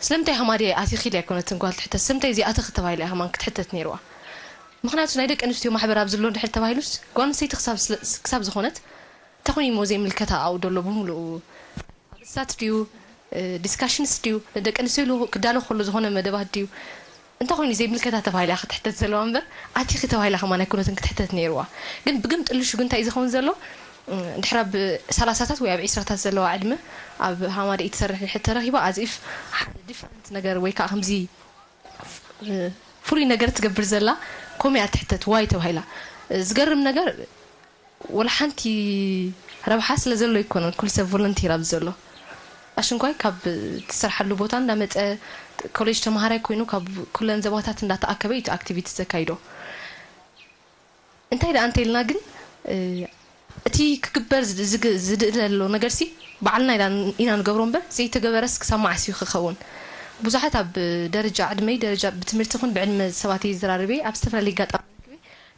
ስለምንታይ ሃማድያ ኣቲኺ ኢላ ኣይኮነትን ጓል ትሕተት፣ ስለምንታይ እዚኣ ኣተኺ ተባሂላ እያ ከማን ክትሕተት ነይርዋ። ምኽንያቱ ናይ ደቂ ኣንስትዮ ማሕበር ኣብዚ ኣሎ እንድሕር ተባሂሉስ ጓል ኣንስተይቲ ክሳብ ዝኾነት እንታይ ኮይኑ እሞ ዘይምልከታ ኣብኡ ደሎ ብምሉኡ ኣርእስታት ድዩ ዲስካሽንስ ድዩ ንደቂ ኣንስትዮ ኢሉ ክዳሎ ከሎ ዝኾነ መደባት ድዩ እንታይ ኮይኑ ዘይምልከታ ተባሂላ ክትሕተት ዘለዋ እምበር ኣቲኺ ተባሂላ ከማን ኣይኮነትን ክትሕተት ነይርዋ። ግን ብግምጥልሹ ግን እንታይ እዩ ዝኸውን ዘሎ ድሕሪ ኣብ ሰላሳታት ወይ ኣብ ዒስራታት ዘለዋ ዕድመ ኣብ ሃማደኢ ትሰርሕ ድሕር ተረኺባ ኣዚፍ ሓደ ዲፍረንት ነገር ወይ ከዓ ከምዚ ፍሉይ ነገር ትገብር ዘላ ኮሚያ ትሕተት ዋይ ተባሂላ። ዝገርም ነገር ወላ ሓንቲ ረብሓ ስለ ዘሎ ኣይኮነን ኩሉ ሰብ ቮለንቲር ኣብዚ ዘሎ። ኣሽንኳይ ካብ ትሰርሓሉ ቦታ እንዳመፀ ኮሌጅ ተምሃራይ ኮይኑ ካብ ኩለን ዘባታት እንዳተኣከበ እዩ ኣክቲቪቲ ዘካይዶ። እንታይ ደኣ እንተኢልና ግን እቲ ክግበር ዝድእለ ዘሎ ነገር ሲ ባዕልና ኢና ንገብሮ እምበር ዘይተገበረስ ክሳብ መዓስ እዩ ክኸውን? ብዙሓት ኣብ ደረጃ ዕድመይ ደረጃ ብትምህርቲ ይኹን ብዕድመ ሰባት እየ ዝዘራርብ እየ ኣብ ዝተፈላለየ ኣጋጣሚ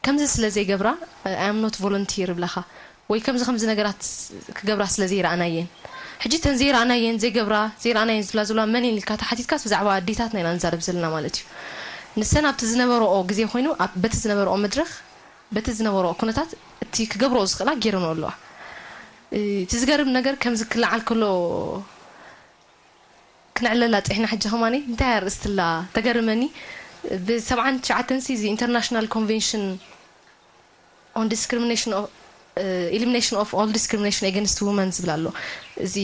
ከምዚ ስለ ዘይገብራ I am not volunteer ይብላኻ ወይ ከምዚ ከምዚ ነገራት ክገብራ ስለ ዘይረኣናየን ሕጂ ተን ዘይረኣናየን ዘይገብራ ዘይረኣናየን ዝብላ ዘለዋ መን እየን ኢልካ ተሓቲትካስ ብዛዕባ ኣዴታትና ኢና ንዛረብ ዘለና ማለት እዩ። ንሰን ኣብቲ ዝነበረኦ ግዜ ኮይኑ በቲ ዝነበረኦ መድረኽ በቲ ዝነበረኦ ኩነታት እቲ ክገብረኦ ዝኽእላ ገይረንኦ ኣለዋ። እቲ ዝገርም ነገር ከምዚ ክለዓል ከሎ ክነዕለላ ፂሕና ሕጂ ከማኒ እንታይ ኣርእስትላ ተገርመኒ ብ79 ሲ እዚ international convention on discrimination of elimination of all discrimination against women ዝብል ኣሎ። እዚ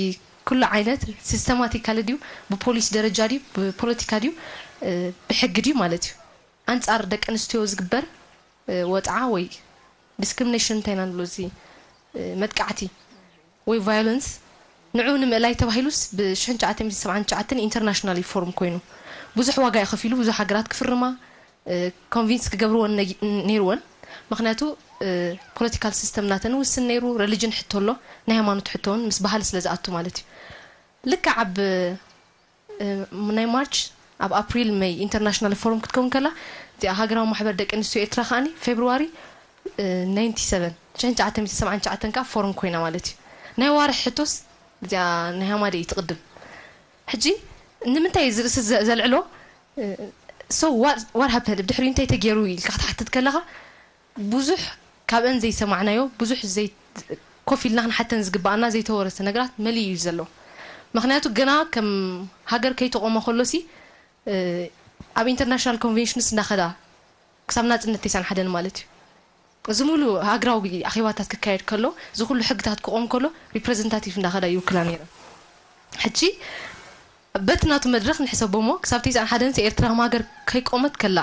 ኩሉ ዓይነት ሲስተማቲካሊ ድዩ ብፖሊሲ ደረጃ ድዩ ብፖለቲካ ድዩ ብሕጊ ድዩ ማለት እዩ ኣንፃር ደቂ ኣንስትዮ ዝግበር ወፅዓ ወይ ዲስክሪሚኔሽን እንታይ ኢና ንብሎ እዚ መጥቃዕቲ ወይ ቫዮለንስ ንዑ ንምእላይ ተባሂሉስ ብ1979 ኢንተርናሽናል ዩ ፎርም ኮይኑ ብዙሕ ዋጋ እዩ ከፊሉ ብዙሕ ሃገራት ክፍርማ ኮንቪንስ ክገብርወን ነይርወን ምክንያቱ ፖለቲካል ሲስተም ናተን ውስን ነይሩ ረሊጅን ሕቶ ኣሎ ናይ ሃይማኖት ሕቶ እውን ምስ ባህሊ ስለ ዝኣቱ ማለት እዩ ልክዕ ኣብ ናይ ማርች ኣብ ኣፕሪል መይ ኢንተርናሽናል ፎረም ክትከውን ከላ እዚኣ ሃገራዊ ማሕበር ደቂ ኣንስትዮ ኤርትራ ከዓኒ ፌብርዋሪ 97 ከዓ ፎረም ኮይና ማለት እዩ ናይ ዋርሕ ሕቶስ እዚኣ ናይ ሃማደ እዩ ትቕድም ሕጂ ንምንታይ እዚ ርእሲ ዘልዕሎ so what happened ብድሕሪኡ እንታይ ተገይሩ ኢልካ ክትሓትት ከለኻ ብዙሕ ካብአን ዘይሰማዕናዮ ብዙሕ ዘይ ኮፍ ኢልና ክንሓተን ዝግባኣና ዘይተወረሰ ነገራት መሊኡ እዩ ዘሎ ምክንያቱ ገና ከም ሃገር ከይተቆመ ከሎ ሲ ኣብ ኢንተርናሽናል ኮንቨንሽንስ እንዳኸዳ ክሳብ ናፅነት ተይሳን ሓደን ማለት እዩ እዚ ሙሉ ሃገራዊ ኣኼባታት ክካየድ ከሎ እዚ ኩሉ ሕግታት ክቆም ከሎ ሪፕሬዘንታቲቭ እንዳኸዳ ይውክላ ነይረን ሕጂ በቲ ናቱ መድረኽ ንሕሰቦ እሞ ክሳብ ተይሳን ሓደን ሲ ኤርትራ ከም ሃገር ከይቆመት ከላ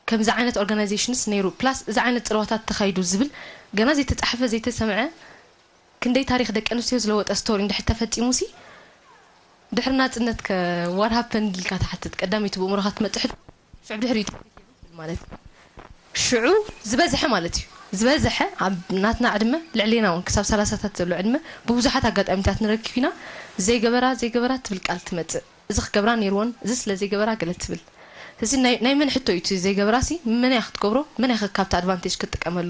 ከምዚ ዓይነት ኦርጋናይዜሽንስ ነይሩ ፕላስ እዚ ዓይነት ፅልዋታት ተኻይዱ ዝብል ገና ዘይተፃሕፈ ዘይተሰምዐ ክንደይ ታሪክ ደቂ ኣንስትዮ ዝለወጠ ስቶሪ እንድሕር ተፈፂሙ ሲ ድሕሪ ናጽነት ከ what happened ኢልካ ትሓትት፣ ቀዳመይቲ ብእምሮኻ ትመጽእ ሕቶ ሽዑ ድሕሪኡ ማለት እዩ። ሽዑ ዝበዝሐ ማለት እዩ፣ ዝበዝሐ ኣብ ናትና ዕድመ፣ ልዕሌና እውን ክሳብ ሰላሳታት ዘሎ ዕድመ፣ ብብዙሓት ኣጋጣሚታት ንረክብ ኢና። ዘይገበራ ዘይገበራ ትብል ቃል ትመጽእ። እዚ ክገብራ ነይርዎን፣ እዚ ስለ ዘይገበራ ገለ ትብል። እዚ ናይ ናይ መን ሕቶ እዩ? እቲ ዘይገበራሲ መን እያ ክትገብሮ? መን እያ ካብቲ ኣድቫንቴጅ ክትጥቀመሉ?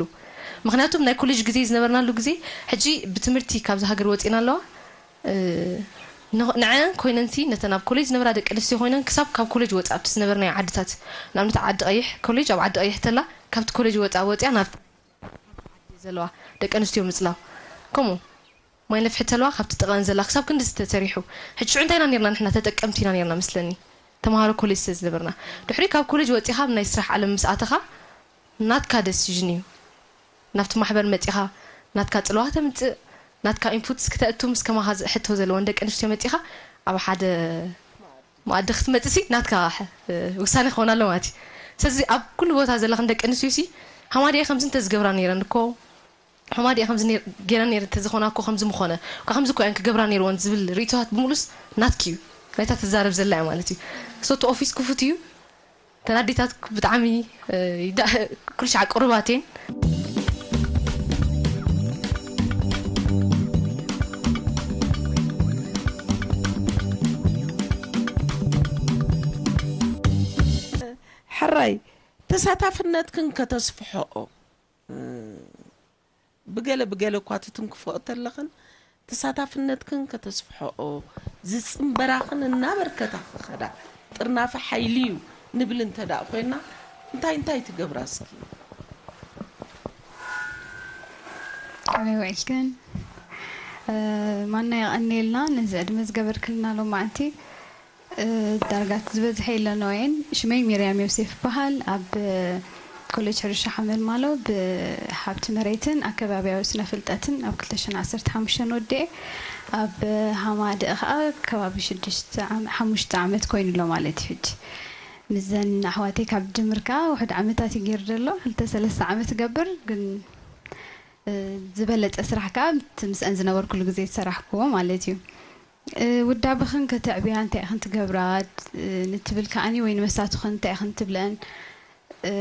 ምኽንያቱም ናይ ኮሌጅ ግዜ ዝነበርናሉ ግዜ፣ ሕጂ ብትምህርቲ ካብዚ ሃገር ወጺና ኣለዋ። እ፣ ንኽ-፣ ንዐን ኮይነንሲ፣ ነተን ኣብ ኮሌጅ ዝነበራ ደቂ ኣንስትዮ ኮይነን ክሳብ ካብ ኮሌጅ ወጻ ኣብቲ ዝነበርናዮ ዓድታት፣ ንኣብነት ዓዲ ቀይሕ፣ ኮሌጅ ኣብ ዓዲ ቀይሕ ተላ፣ ካብቲ ኮሌጅ ወጻ ወጺኣ ናብ ዘለዋ ደቂ ኣንስትዮ ምጽላው፣ ከምኡ ማይ ነፍሒ ተለዋ ካብቲ ጥቐን ዘላ ክሳብ ክንዲ ዝተሰሪሑ። ሕጂ ሽዑ እንታይ ኢና ነርና? ንሕና ተጠቀምቲ ኢና ነርና መስለኒ፣ ተምሃሮ ኮሌጅ ስለ ዝነበርና። ድሕሪ ካብ ኮሌጅ ወጺኻ ኣብ ናይ ስራሕ ዓለም ምስ ኣተኻ፣ ናትካ ደሲዥን እዩ። ናብቲ ማሕበር መጺኻ፣ ናትካ ጽልዋ ተምጽእ፣ ናትካ ኢንፑትስ ክተእቱ፣ ምስ ከማኻ ዝ-፣ ሕቶ ዘለወን ደቂ ኣንስትዮ መጺኻ፣ ኣብ ሓደ መኣዲ ክትመጽእሲ ናትካ ሕ-፣ ውሳኔ ክኸውን ኣሎ ማለት እዩ። ስለዚ ኣብ ኩሉ ቦታ ዘለኽን ደቂ ኣንስትዮሲ፣ ሃማዲኤ ከምዚ እንተ ዝገብራ ነይረን እኮ፣ ሃማዲኤ ከምዚ ነይር-፣ ገይረን ነይረን እንተ ዝኾና እኮ ከምዚ ምኾነ፣ እኳ ከምዚ እኮ እየን ክገብራ ነይርወን ዝብል ርእይቶታት ብምሉስ ናትኪ እዩ። ናይታ ትዛረብ ዘላ እያ ማለት እዩ። ሶ እቲ ኦፊስ ክፉት እዩ። ተን ኣዴታት ብጣዕሚ፣ እ፣ ይዳ-፣ ኩሉ ሻዕ ቅሩባት እየን። ሕራይ ተሳታፍነትክን ከተስፍሖኦ፣ እ፣ ብገለ ብገለ እኳ ትትንክፍኦ ተለኽን፣ ተሳታፍነትክን ከተስፍሖኦ፣ ዝጽንበራኽን እናበርከታ ክኸዳ፣ ጥርናፈ ሓይሊ እዩ ንብል እንተ ደኣ ኮይና፣ እንታይ እንታይ ትገብራ እስኪ? ከመይ ውዒልክን? እ፣ ማና የቐንየልና ነዚ ዕድመ ዝገበርክልና ሎማዓንቲ። እ፣ ዳርጋ ዝበዝሐ የለንኦየን። ሽመይ ሚርያም ዮሴፍ ይበሃል። ኣብ ኮሌጅ ሕርሻ ሓመልማሎ ብሃብቲ መሬትን ኣከባቢያዊ ስነ ፍልጠትን ኣብ ክልተ ሽሕን ዓሰርተ ሓሙሽተን ወዲኤ፣ ኣብ ሃማደእ ኸኣ ከባቢ ሽዱሽተ ዓመ-፣ ሓሙሽተ ዓመት ኮይኑ ኣሎ ማለት እዩ። ሕጂ ምስዘን ኣሕዋተይ ካብ ዝጅምር ከኣ ውሑድ ዓመታት እዩ ገይሩ ዘሎ፣ ክልተ ሰለስተ ዓመት ይገብር። ግን፣ እ፣ ዝበለጸ ስራሕ ከኣ እቲ ምስአን ዝነበርኩሉ ግዜ ዝሰራሕክዎ ማለት እዩ። እ፣ ውዳበኽን ከተዕብያ እንታይ ኢኽን ትገብራ፣ እ፣ ንትብል ከኣኒ ወይ ንመሳቱኽን እንታይ ኢኽን ትብለን? እ፣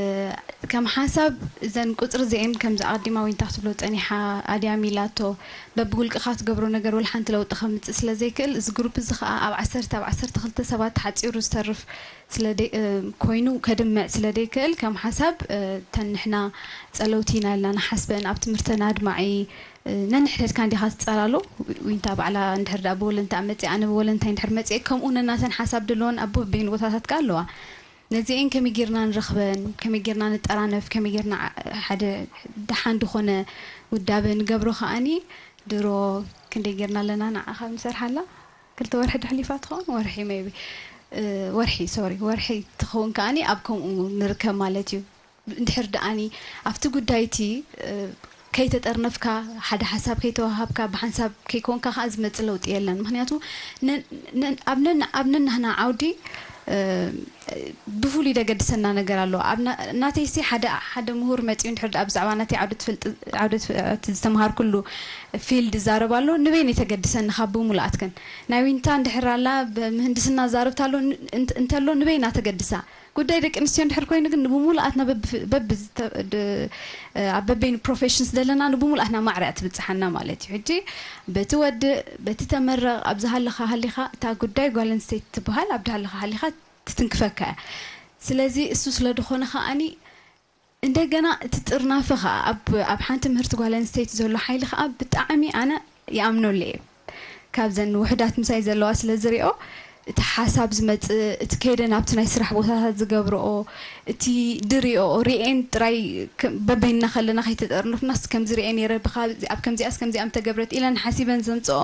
ከም ሓሳብ እዘን ቁጽሪ እዚኤን ከምዚ ኣቐዲማ ዊንታ ክትብሎ ጸኒሓ፣ ኣድያም ኢላቶ፣ በብውልቅኻ ትገብሮ ነገር ወላ ሓንቲ ለውጢ ከምጽእ ስለ ዘይክእል፣ እዚ ግሩፕ እዚ ኸኣ ኣብ ዓሰርተ፣ ኣብ ዓሰርተ ክልተ ሰባት ተሓጺሩ ዝተርፍ ስለ ደይ-፣ እ፣ ኮይኑ ከድምዕ ስለ ደይክእል፣ ከም ሓሳብ፣ እ፣ እተን ንሕና ጸለውቲ ኢና ኢልና ንሓስበን፣ ኣብ ትምህርተን ኣድማዒ፣ እ፣ ነንሕድሕድካ እንዲኻ ትጸላሎ። ዊ-፣ ዊንታ ባዕላ እንድሕር ደኣ ብወለንታ መጺኣ፣ ኣነ ብወለንታይ እንድሕር መጺአ፣ ከምኡ ነናተን ሓሳብ ድለወን ኣብ በበይኑ ቦታታት ከኣ ኣለዋ። ነዚኤን ከመይ ጌርና ንረኽበን፣ ከመይ ጌርና ንጠራነፍ፣ ከመይ ጌርና ዓ-፣ ሓደ ደሓን ዝኾነ ውዳበ ንገብሮ ከኣኒ፣ ድሮ ክንደይ ጌርና ኣለና ንዓ ካብ ንሰርሓላ? ክልተ ወርሒ ዶ ሓሊፋ ትኸውን? ወርሒ ሜይቢ፣ እ፣ ወርሒ፣ ሶሪ፣ ወርሒ ትኸውን ከኣኒ ኣብ ከምኡ ንርከብ ማለት እዩ። እንድሕር ደኣኒ ኣብቲ ጉዳይ እቲ፣ እ፣ ከይተጠርነፍካ፣ ሓደ ሓሳብ ከይተዋሃብካ፣ ብሓንሳብ ከይኮንካ ከኣ ዝመጽእ ለውጢ የለን። ምኽንያቱ ነ-፣ ነ-፣ ኣብ ነን-፣ ኣብ ነናህና ዓውዲ፣ እ፣ ብፍሉይ ደገድሰና ነገር ኣሎ። ኣብ ና-፣ ናተይሲ ሓደ፣ ሓደ ምሁር መጺኡ እንድሕር ደኣ ብዛዕባ ናተይ ዓውዲ ትፈልጥ፣ ዓውዲ ትፍ-፣ እቲ ዝተምሃርኩሉ ፊልድ ይዛረብ ኣሎ፣ ንበይነይ ተገድሰኒ ካብ ብምሉኣትክን። ናይ ዊንታ እንድሕር ኣላ፣ ብምህንድስና ዛረብታ ኣሎ፣ ን-፣ እንተ-፣ እንተሎ ንበይና ተገድሳ። ጉዳይ ደቂ ኣንስትዮ እንድሕር ኮይኑ ግን ንብምሉኣትና በብ-፣ በብ-፣ ዝተ-፣ ድ-፣ ኣብ በበይኑ ፕሮፌሽንስ ዘለና ንብምሉኣትና ማዕረ እያ ትብጽሓና ማለት እዩ። ሕጂ በቲ ወድእ፣ በቲ ተመረቕ፣ ኣብ ዝሃለኻ ሃሊኻ እታ ጉዳይ ጓል ኣንስተይቲ ትበሃል ኣብ ዝሃለኻ ሃሊኻ ትትንክፈካ እያ። ስለዚ እሱ ስለ ዝኾነ ከኣኒ እንደገና እቲ ጥርናፈ ኸኣ ኣብ፣ ኣብ ሓንቲ ምህርቲ ጓል ኣንስተይቲ ዘሎ ሓይሊ ኸኣ ብጣዕሚ ኣነ ይኣምነሉ እየ። ካብዘን ውሑዳት ምሳይ ዘለዋ ስለ ዝሪኦ፣ እቲ ሓሳብ ዝመጽእ፣ እቲ ከይደን ኣብቲ ናይ ስራሕ ቦታታት ዝገብርኦ፣ እቲ ድሪኦ፣ ሪኤን ጥራይ ከ-፣ በበይንና ከለና ከይተጠርነፍናስ ከምዚ ሪኤ ነይረ፣ ብኸ-፣ ኣብ ከምዚኣስ ከምዚኣ ምተገብረት ኢለን ሓሲበን ዘምጽኦ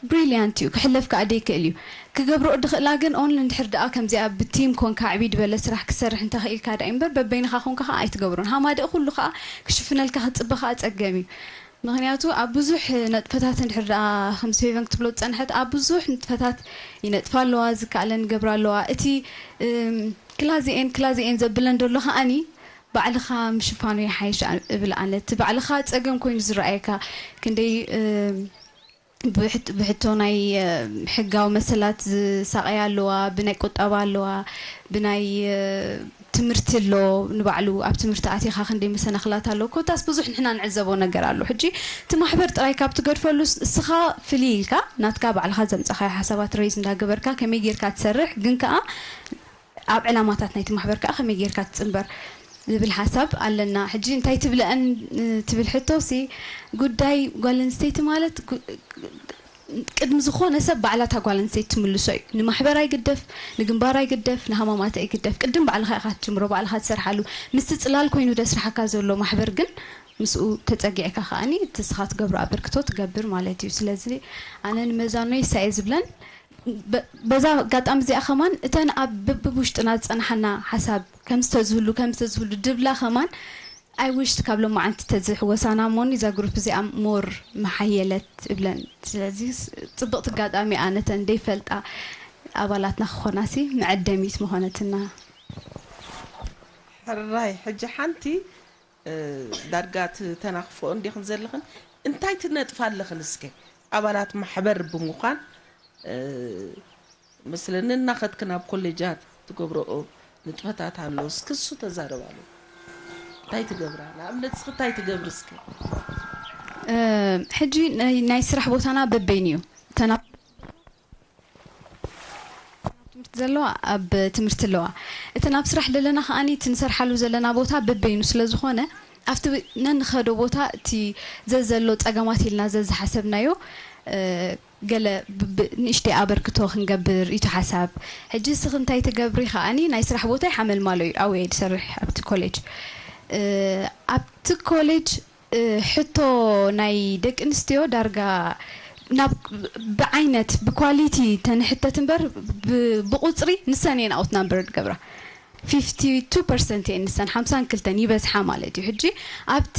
ብሪልያንት እዩ፣ ክሕለፍ ከኣ ደይክእል እዩ። ክገብርኦ ድኽእላ ግን ኦንሊ እንድሕር ደኣ ከምዚኣ ብቲም ኮንካ ዕብይ ዝበለ ስራሕ ክትሰርሕ እንተኽኢልካ ደኣ እምበር በበይንኻ ኮንካ ከኣ ኣይትገብሮን። ሃማደእ ኩሉ ከኣ ክሽፍነልካ ክትጽበ ከኣ ጸገም እዩ። ምኽንያቱ ኣብ ብዙሕ ነጥፈታት እንድሕር ደኣ ከምዚ ፌቨን ክትብሎ ዝጸንሐት ኣብ ብዙሕ ንጥፈታት ይነጥፋ ኣለዋ፣ ዝከኣለን ይገብራ ኣለዋ። እቲ፣ እም፣ ክላዚኤን ክላዚኤን ዘብለን ዘሎ ከኣኒ ባዕልኻ ምሽፋኑ ይሓይሽ እብል ኣነ። እቲ ባዕልኻ ጸገም ኮይኑ ዝረኣየካ ክንደይ፣ እም፣ ብሕቶ ናይ ሕጋዊ መሰላት ዝሳቐያ ኣለዋ፣ ብናይ ቁጠባ ኣለዋ፣ ብናይ ትምህርቲ ኣሎ። ንባዕሉ ኣብ ትምህርቲ ኣቲኻ ክንደይ መሰናኽላት ኣሎ። ኮታስ ብዙሕ ንሕና ንዕዘቦ ነገር ኣሎ። ሕጂ እቲ ማሕበር ጥራይ ካብ ትገድፈሉ እስኻ ፍልይ ኢልካ ናትካ ባዕልኻ ዘምፀኻዮ ሓሳባት ሬይዝ እንዳገበርካ ከመይ ጌርካ ትሰርሕ ግን ከዓ ኣብ ዕላማታት ናይቲ ማሕበር ከዓ ከመይ ጌርካ ትፅንበር ዝብል ሓሳብ ኣለና። ሕጂ እንታይ ትብለአን ትብል ሕቶ ሲ ጉዳይ ጓል ኣንስተይቲ ማለት ቅድሚ ዝኾነ ሰብ ባዕላታ ጓል ኣንስተይቲ ትምልሶ እዩ። ንማሕበር ኣይግደፍ፣ ንግንባር ኣይግደፍ፣ ንሃማማት ኣይግደፍ። ቅድም ባዕልኻ ኢኻ ትጅምሮ፣ ባዕልኻ ትሰርሓሉ። ምስቲ ፅላል ኮይኑ ደስርሓካ ዘሎ ማሕበር ግን ምስኡ ተፀጊዕካ ከዓኒ እቲ ንስኻ ትገብሮ ኣበርክቶ ትገብር ማለት እዩ። ስለዚ ኣነ ንመዛኖይ ሳየ ዝብለን በዛ ኣጋጣሚ እዚኣ ከማን እተን ኣብ ብብውሽጥና ዝፀናሓና ሓሳብ ከም ዝተዝህሉ ከም ዝተዝህሉ ድብላ ከማን ኣይ ዊሽድ ካብ ሎማዓንቲ ተዝሕወሳና እሞኒ እዛ ግሩፕ እዚኣ ሞር መሓየለት እብለን። ስለዚ ጽብቕቲ ኣጋጣሚ እያ ነተን ዘይፈልጣ ኣባላትና ክኾናሲ መዐደሚት ምኾነትና። ሕራይ ሕጂ ሓንቲ ዳርጋ ትተናኽፍኦ እንዲኽን ዘለኽን እንታይ ትነጥፋ ኣለኽን እስከ ኣባላት ማሕበር ብምዃን መስለኒ እናኸድክን ኣብ ኮሌጃት ትገብረኦ ንጥፈታት ኣሎ። እስኪ እሱ ተዛረባሉ። እንታይ ትገብራ? ንኣብነት እስኪ እንታይ ትገብሪ እስኪ? ሕጂ ናይ ስራሕ ቦታና በበይኑ እዩ። እተን ኣብ ትምህርቲ ዘለዋ ኣብ ትምህርቲ ኣለዋ። እተን ኣብ ስራሕ ዘለና ከዓኒ እቲ ንሰርሓሉ ዘለና ቦታ በበይኑ ስለ ዝኾነ ኣብቲ ነንኸዶ ቦታ እቲ ዘዘሎ ጸገማት ኢልና ዘዝሓሰብናዮ ገለ ንእሽተይ ኣበርክቶ ክንገብር እዩ ሓሳብ። ሕጂ እስኺ እንታይ ትገብሪ ከዓኒ ናይ ስራሕ ቦታይ ሓመልማሎ እዩ ኣብየ ዝሰርሕ ኣብቲ ኮሌጅ ኣብቲ ኮሌጅ ሕቶ ናይ ደቂ ኣንስትዮ ዳርጋ ናብ ብዓይነት ብኳሊቲ ተንሕተት እምበር ብቁፅሪ ንሰን እየን ኣውት ናምበር ዝገብራ ፊፍቲ ቱ ፐርሰንት እየን ንሰን ሓምሳን ክልተን ይበዝሓ ማለት እዩ። ሕጂ ኣብቲ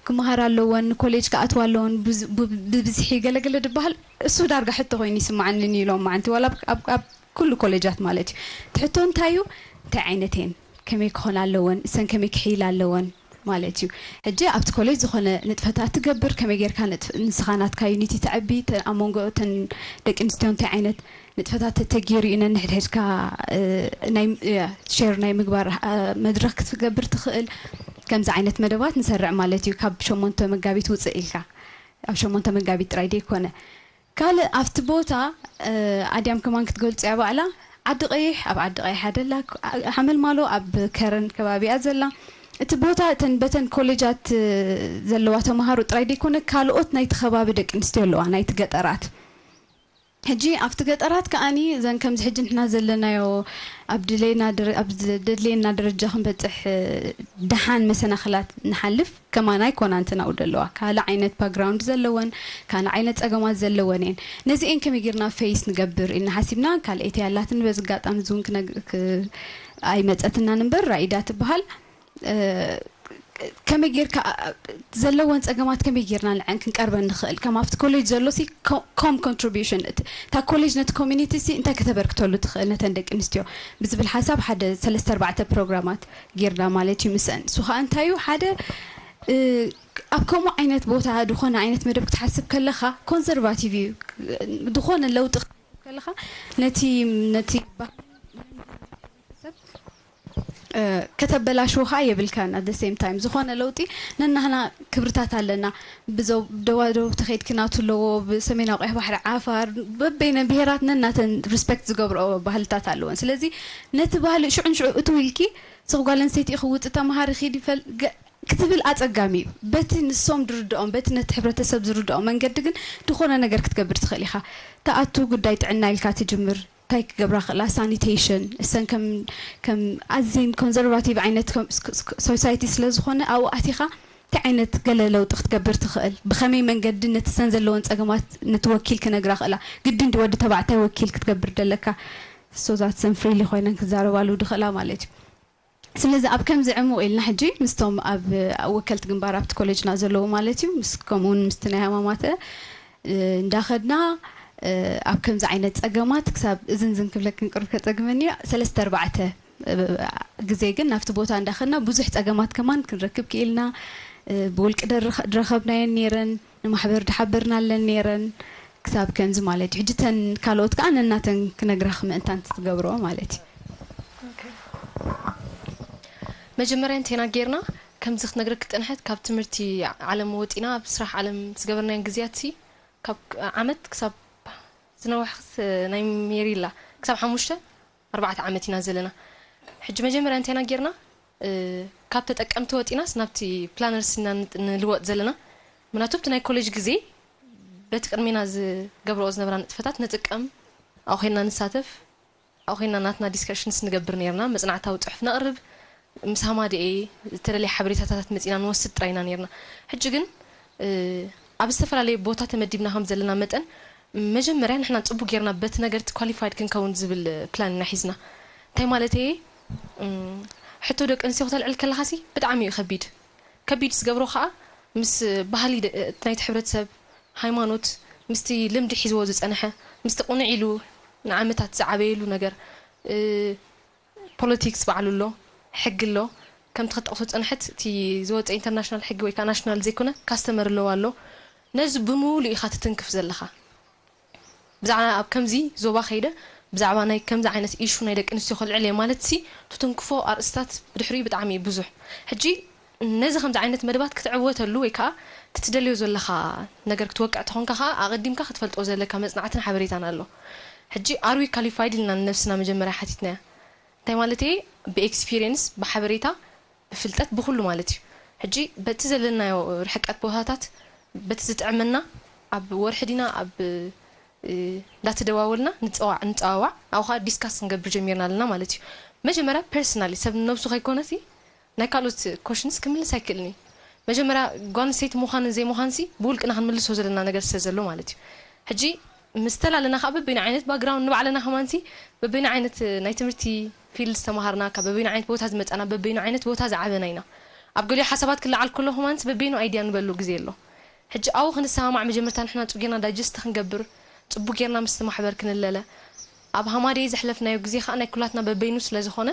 ክመሃር ኣለወን ንኮሌጅ ክኣትዋ ኣለወን ብብዝሒ ገለገለ ድበሃል እሱ ዳርጋ ሕቶ ኮይኑ ይስማዓኒ ንኢሎም ማዓንቲ ዋላ ኣብ ኩሉ ኮሌጃት ማለት እዩ። እቲ ሕቶ እንታይ እዩ? እንታይ ዓይነት እየን? ከመይ ክኾና ኣለወን? እሰን ከመይ ክሕይላ ኣለወን? ማለት እዩ። ሕጂ ኣብቲ ኮሌጅ ዝኾነ ንጥፈታት ትገብር፣ ከመይ ጌርካ ንስኻ ናትካ ዩኒቲ ተዕቢ፣ ኣብ መንጎ እተን ደቂ ኣንስትዮ እንታይ ዓይነት ንጥፈታት ተተጊሩ እዩ ነንሕድሕድካ ሼር ናይ ምግባር መድረኽ ክትገብር ትኽእል። ከምዚ ዓይነት መደባት ንሰርዕ ማለት እዩ። ካብ ሸሞንተ መጋቢት ውፅእ ኢልካ ኣብ ሸሞንተ መጋቢት ጥራይ ደይኮነ ካልእ ኣብቲ ቦታ ኣድያም ከማን ክትገልፅያ ባዕላ ዓዲ ቀይሕ ኣብ ዓዲ ቀይሕ ኣደላ ሓመልማሎ ኣብ ከረን ከባቢኣ ዘላ እቲ ቦታ እተን በተን ኮሌጃት ዘለዋ ተምሃሮ ጥራይ ደይኮነ ካልኦት ናይቲ ከባቢ ደቂ ኣንስትዮ ኣለዋ ናይቲ ገጠራት ሕጂ ኣብቲ ገጠራት ከኣኒ እዘን ከምዚ ሕጂ ንሕና ዘለናዮ ኣብ ድሌና ኣብ ደድሌና ደረጃ ክንበፅሕ ደሓን መሰናኽላት ንሓልፍ ከማና ኣይኮናን ትናውዶ ኣለዋ ካልእ ዓይነት ባክግራውንድ ዘለወን ካልእ ዓይነት ፀገማት ዘለወን እየን ነዚአን ከመይ ጌርና ፌስ ንገብር ኢልና ሓሲብና ካልኣይቲ ያላትን በዚ ኣጋጣሚ እውን ኣይመፀትናን እምበር ራኢዳ ትበሃል ከመይ ጌርካ ዘለወን ፀገማት ከመይ ጌርና ንዐን ክንቀርበን ንኽእል ከም ኣብቲ ኮሌጅ ዘሎ ሲ ኮም ኮንትሪቢሽን እታ ኮሌጅ ነቲ ኮሚኒቲ ሲ እንታይ ከተበርክተሉ ትኽእል ነተን ደቂ ኣንስትዮ ብዝብል ሓሳብ ሓደ ሰለስተ ኣርባዕተ ፕሮግራማት ጌርና ማለት እዩ ምስአን እሱ ከዓ እንታይ እዩ ሓደ ኣብ ከምኡ ዓይነት ቦታ ዝኾነ ዓይነት መደብ ክትሓስብ ከለኻ ኮንሰርቫቲቭ እዩ ዝኾነ ለውጢ ክትሓስብ ከለኻ ነቲ ነቲ ከተበላሽዎ ከዓ የብልካን at the same time ዝኾነ ለውጢ ነናህና ክብርታት ኣለና ብደዋደው ተኸይድኪ ናቱ ኣለዎ ብሰሜናዊ ቀይሕ ባሕሪ ዓፋር በበይነ ብሄራት ነናተን ሪስፔክት ዝገብርኦ ባህልታት ኣለወን ስለዚ ነቲ ባህሊ ሽዑ ንሽዑ እትው ኢልኪ ስኽ ጓል ኣንስተይቲ ክውፅ ተምሃሪ ኪድ ክትብል ኣጸጋሚ እዩ። በቲ ንሶም ዝርድኦም፣ በቲ ነቲ ሕብረተሰብ ዝርድኦ መንገዲ ግን ዝኾነ ነገር ክትገብር ትኽእል ኢኻ። ተኣቱ ጉዳይ ጥዕና ኢልካ ትጅምር። እንታይ ክገብራ ክእላ ሳኒቴሽን እሰን ከም ከም ኣዝየን ኮንዘርቫቲቭ ዓይነት ሶሳይቲ ስለ ዝኾነ ኣብኡ ኣቲኻ እንታይ ዓይነት ገለ ለውጢ ክትገብር ትኽእል ብኸመይ መንገዲ ነቲ ሰን ዘለወን ጸገማት ነቲ ወኪል ክነግራ ክእላ ግድን ድዩ ወዲ ተባዕታይ ወኪል ክትገብር ደለካ so that ሰን ፍሪሊ ኮይነን ክዛረባሉ ድኽእላ ማለት እዩ ስለዚ ኣብ ከምዚ ዕሙቕ ኢልና ሕጂ ምስቶም ኣብ ወከልቲ ግንባር ኣብቲ ኮሌጅና ዘለዉ ማለት እዩ ምስ ከምኡውን ምስቲ ናይ ሃማማተ እንዳኸድና ኣብ ከምዚ ዓይነት ፀገማት ክሳብ እዝን ዝን ክብለክን ቅርብ ከፀግመኒ ሰለስተ ኣርባዕተ ግዜ ግን ናብቲ ቦታ እንዳኸድና ብዙሕ ፀገማት ከማን ክንረክብ ክኢልና ብውልቂ ድረኸብናየን ነይረን ንማሕበር ድሓበርናለን ነይረን ክሳብ ከምዚ ማለት እዩ። ሕጂ ተን ካልኦት ከዓ ነናተን ክነግራ ምእንታን ትገብሮ ማለት እዩ። መጀመርያ እንቴና ጌርና ከምዚ ክትነግረክ ዝፀንሐት ካብ ትምህርቲ ዓለም ወፂና ኣብ ስራሕ ዓለም ዝገበርናዮን ግዜያት ሲ ካብ ዓመት ክሳብ ዝነዋሕክስ ናይ ሜሪላ ክሳብ ሓሙሽተ ኣርባዕተ ዓመት ኢና ዘለና። ሕጂ መጀመርያ እንቴና ጌርና ካብ ተጠቀምቲ ወፂናስ ናብቲ ፕላነርስ ኢና ንልወጥ ዘለና። ምክንያቱ ኣብቲ ናይ ኮሌጅ ግዜ በቲ ቅድሜና ዝገብረኦ ዝነበራ ንጥፈታት ንጥቀም፣ ኣብኡ ኮይንና ንሳተፍ፣ ኣብኡ ኮይንና ናትና ዲስከሽንስ ንገብር ነርና፣ መፅናዕታዊ ፅሑፍ ነቕርብ፣ ምስ ሃማደኤ ዝተደለየ ሓበሬታታት መፂና ንወስድ ጥራይ ኢና ነርና። ሕጂ ግን ኣብ ዝተፈላለየ ቦታ ተመዲብና ከም ዘለና መጠን መጀመርያ ንሕና ፅቡቅ ጌርና በቲ ነገርቲ ኳሊፋይድ ክንከውን ዝብል ፕላን ኢና ሒዝና። እንታይ ማለት እየ? ሕቶ ደቂ ኣንስትዮ ክተልዕል ከለኻሲ ብጣዕሚ እዩ ከቢድ። ከቢድ ዝገብሮ ከዓ ምስ ባህሊ ናይቲ ሕብረተሰብ፣ ሃይማኖት፣ ምስቲ ልምዲ ሒዝዎ ዝፀንሐ፣ ምስቲ ቁኑዕ ኢሉ ንዓመታት ዝዓበየሉ ነገር፣ ፖለቲክስ ባዕሉ ኣሎ፣ ሕጊ ኣሎ። ከምቲ ክትጠቕሶ ዝፀንሐት እቲ ዝወፀ ኢንተርናሽናል ሕጊ ወይ ከዓ ናሽናል ዘይኮነ ካስተመር ኣለዋ ኣሎ። ነዚ ብምሉእ ኢኻ ትትንክፍ ዘለኻ። ብዛዕባ ኣብ ከምዚ ዞባ ከይደ ብዛዕባ ናይ ከምዚ ዓይነት ኢሹ ናይ ደቂ ኣንስትዮ ክልዕል እየ ማለት ሲ ትትንክፎ ኣርእስታት ብድሕሪኡ ብጣዕሚ እዩ ብዙሕ። ሕጂ ነዚ ከምዚ ዓይነት መደባት ክትዕወተሉ ወይ ከዓ ትትደልዮ ዘለኻ ነገር ክትወቅዕ ተኾንካ ከዓ ኣቐዲምካ ክትፈልጦ ዘለካ መፅናዕትን ሓበሬታን ኣሎ። ሕጂ ኣርዊ ካሊፋይድ ኢልና ንነብስና መጀመርያ ሓቲትናያ። እንታይ ማለት እየ? ብኤክስፒሪየንስ፣ ብሓበሬታ፣ ብፍልጠት፣ ብኩሉ ማለት እዩ። ሕጂ በቲ ዘለናዮ ርሕቀት ቦታታት በቲ ዝጥዕመና ኣብ ወርሒ ዲና ኣብ እንዳተደዋወልና ንፀዋዕ ንፀዋዋዕ ኣብኡ ከዓ ዲስካስ ክንገብር ጀሚርና ኣለና ማለት እዩ። መጀመርያ ፐርሰናሊ ሰብ ንነብሱ ከይኮነሲ ናይ ካልኦት ኮሽንስ ክምልስ ኣይክእልን እዩ። መጀመርያ ጓል ኣንስተይቲ ምዃንን ዘይምዃንሲ ብውልቅና ክንምልሶ ዘለና ነገር ስለ ዘሎ ማለት እዩ። ሕጂ ምስ ተላለና ከዓ በበይኑ ዓይነት ባክግራውንድ ንባዕልና ከማንሲ በበይኑ ዓይነት ናይ ትምህርቲ ፊልድ ዝተምሃርና ካብ በበይኑ ዓይነት ቦታ ዝመፃና በበይኑ ዓይነት ቦታ ዝዓበና ኢና። ኣብ ገሊኡ ሓሳባት ክለዓል ከሎ ከማንሲ በበይኑ ኣይድያ ንበሉ ግዜ ኣሎ። ሕጂ ኣብኡ ክንሰማማዕ መጀመርታ ንሕና ፅቡቅ ጌርና ዳይጀስት ክንገብር ፅቡቅ ጌርና ምስቲ ማሕበር ክንለለ ኣብ ሃማደይ ዘሕለፍናዮ ግዜ ከዓ ናይ ኩላትና በበይኑ ስለ ዝኾነ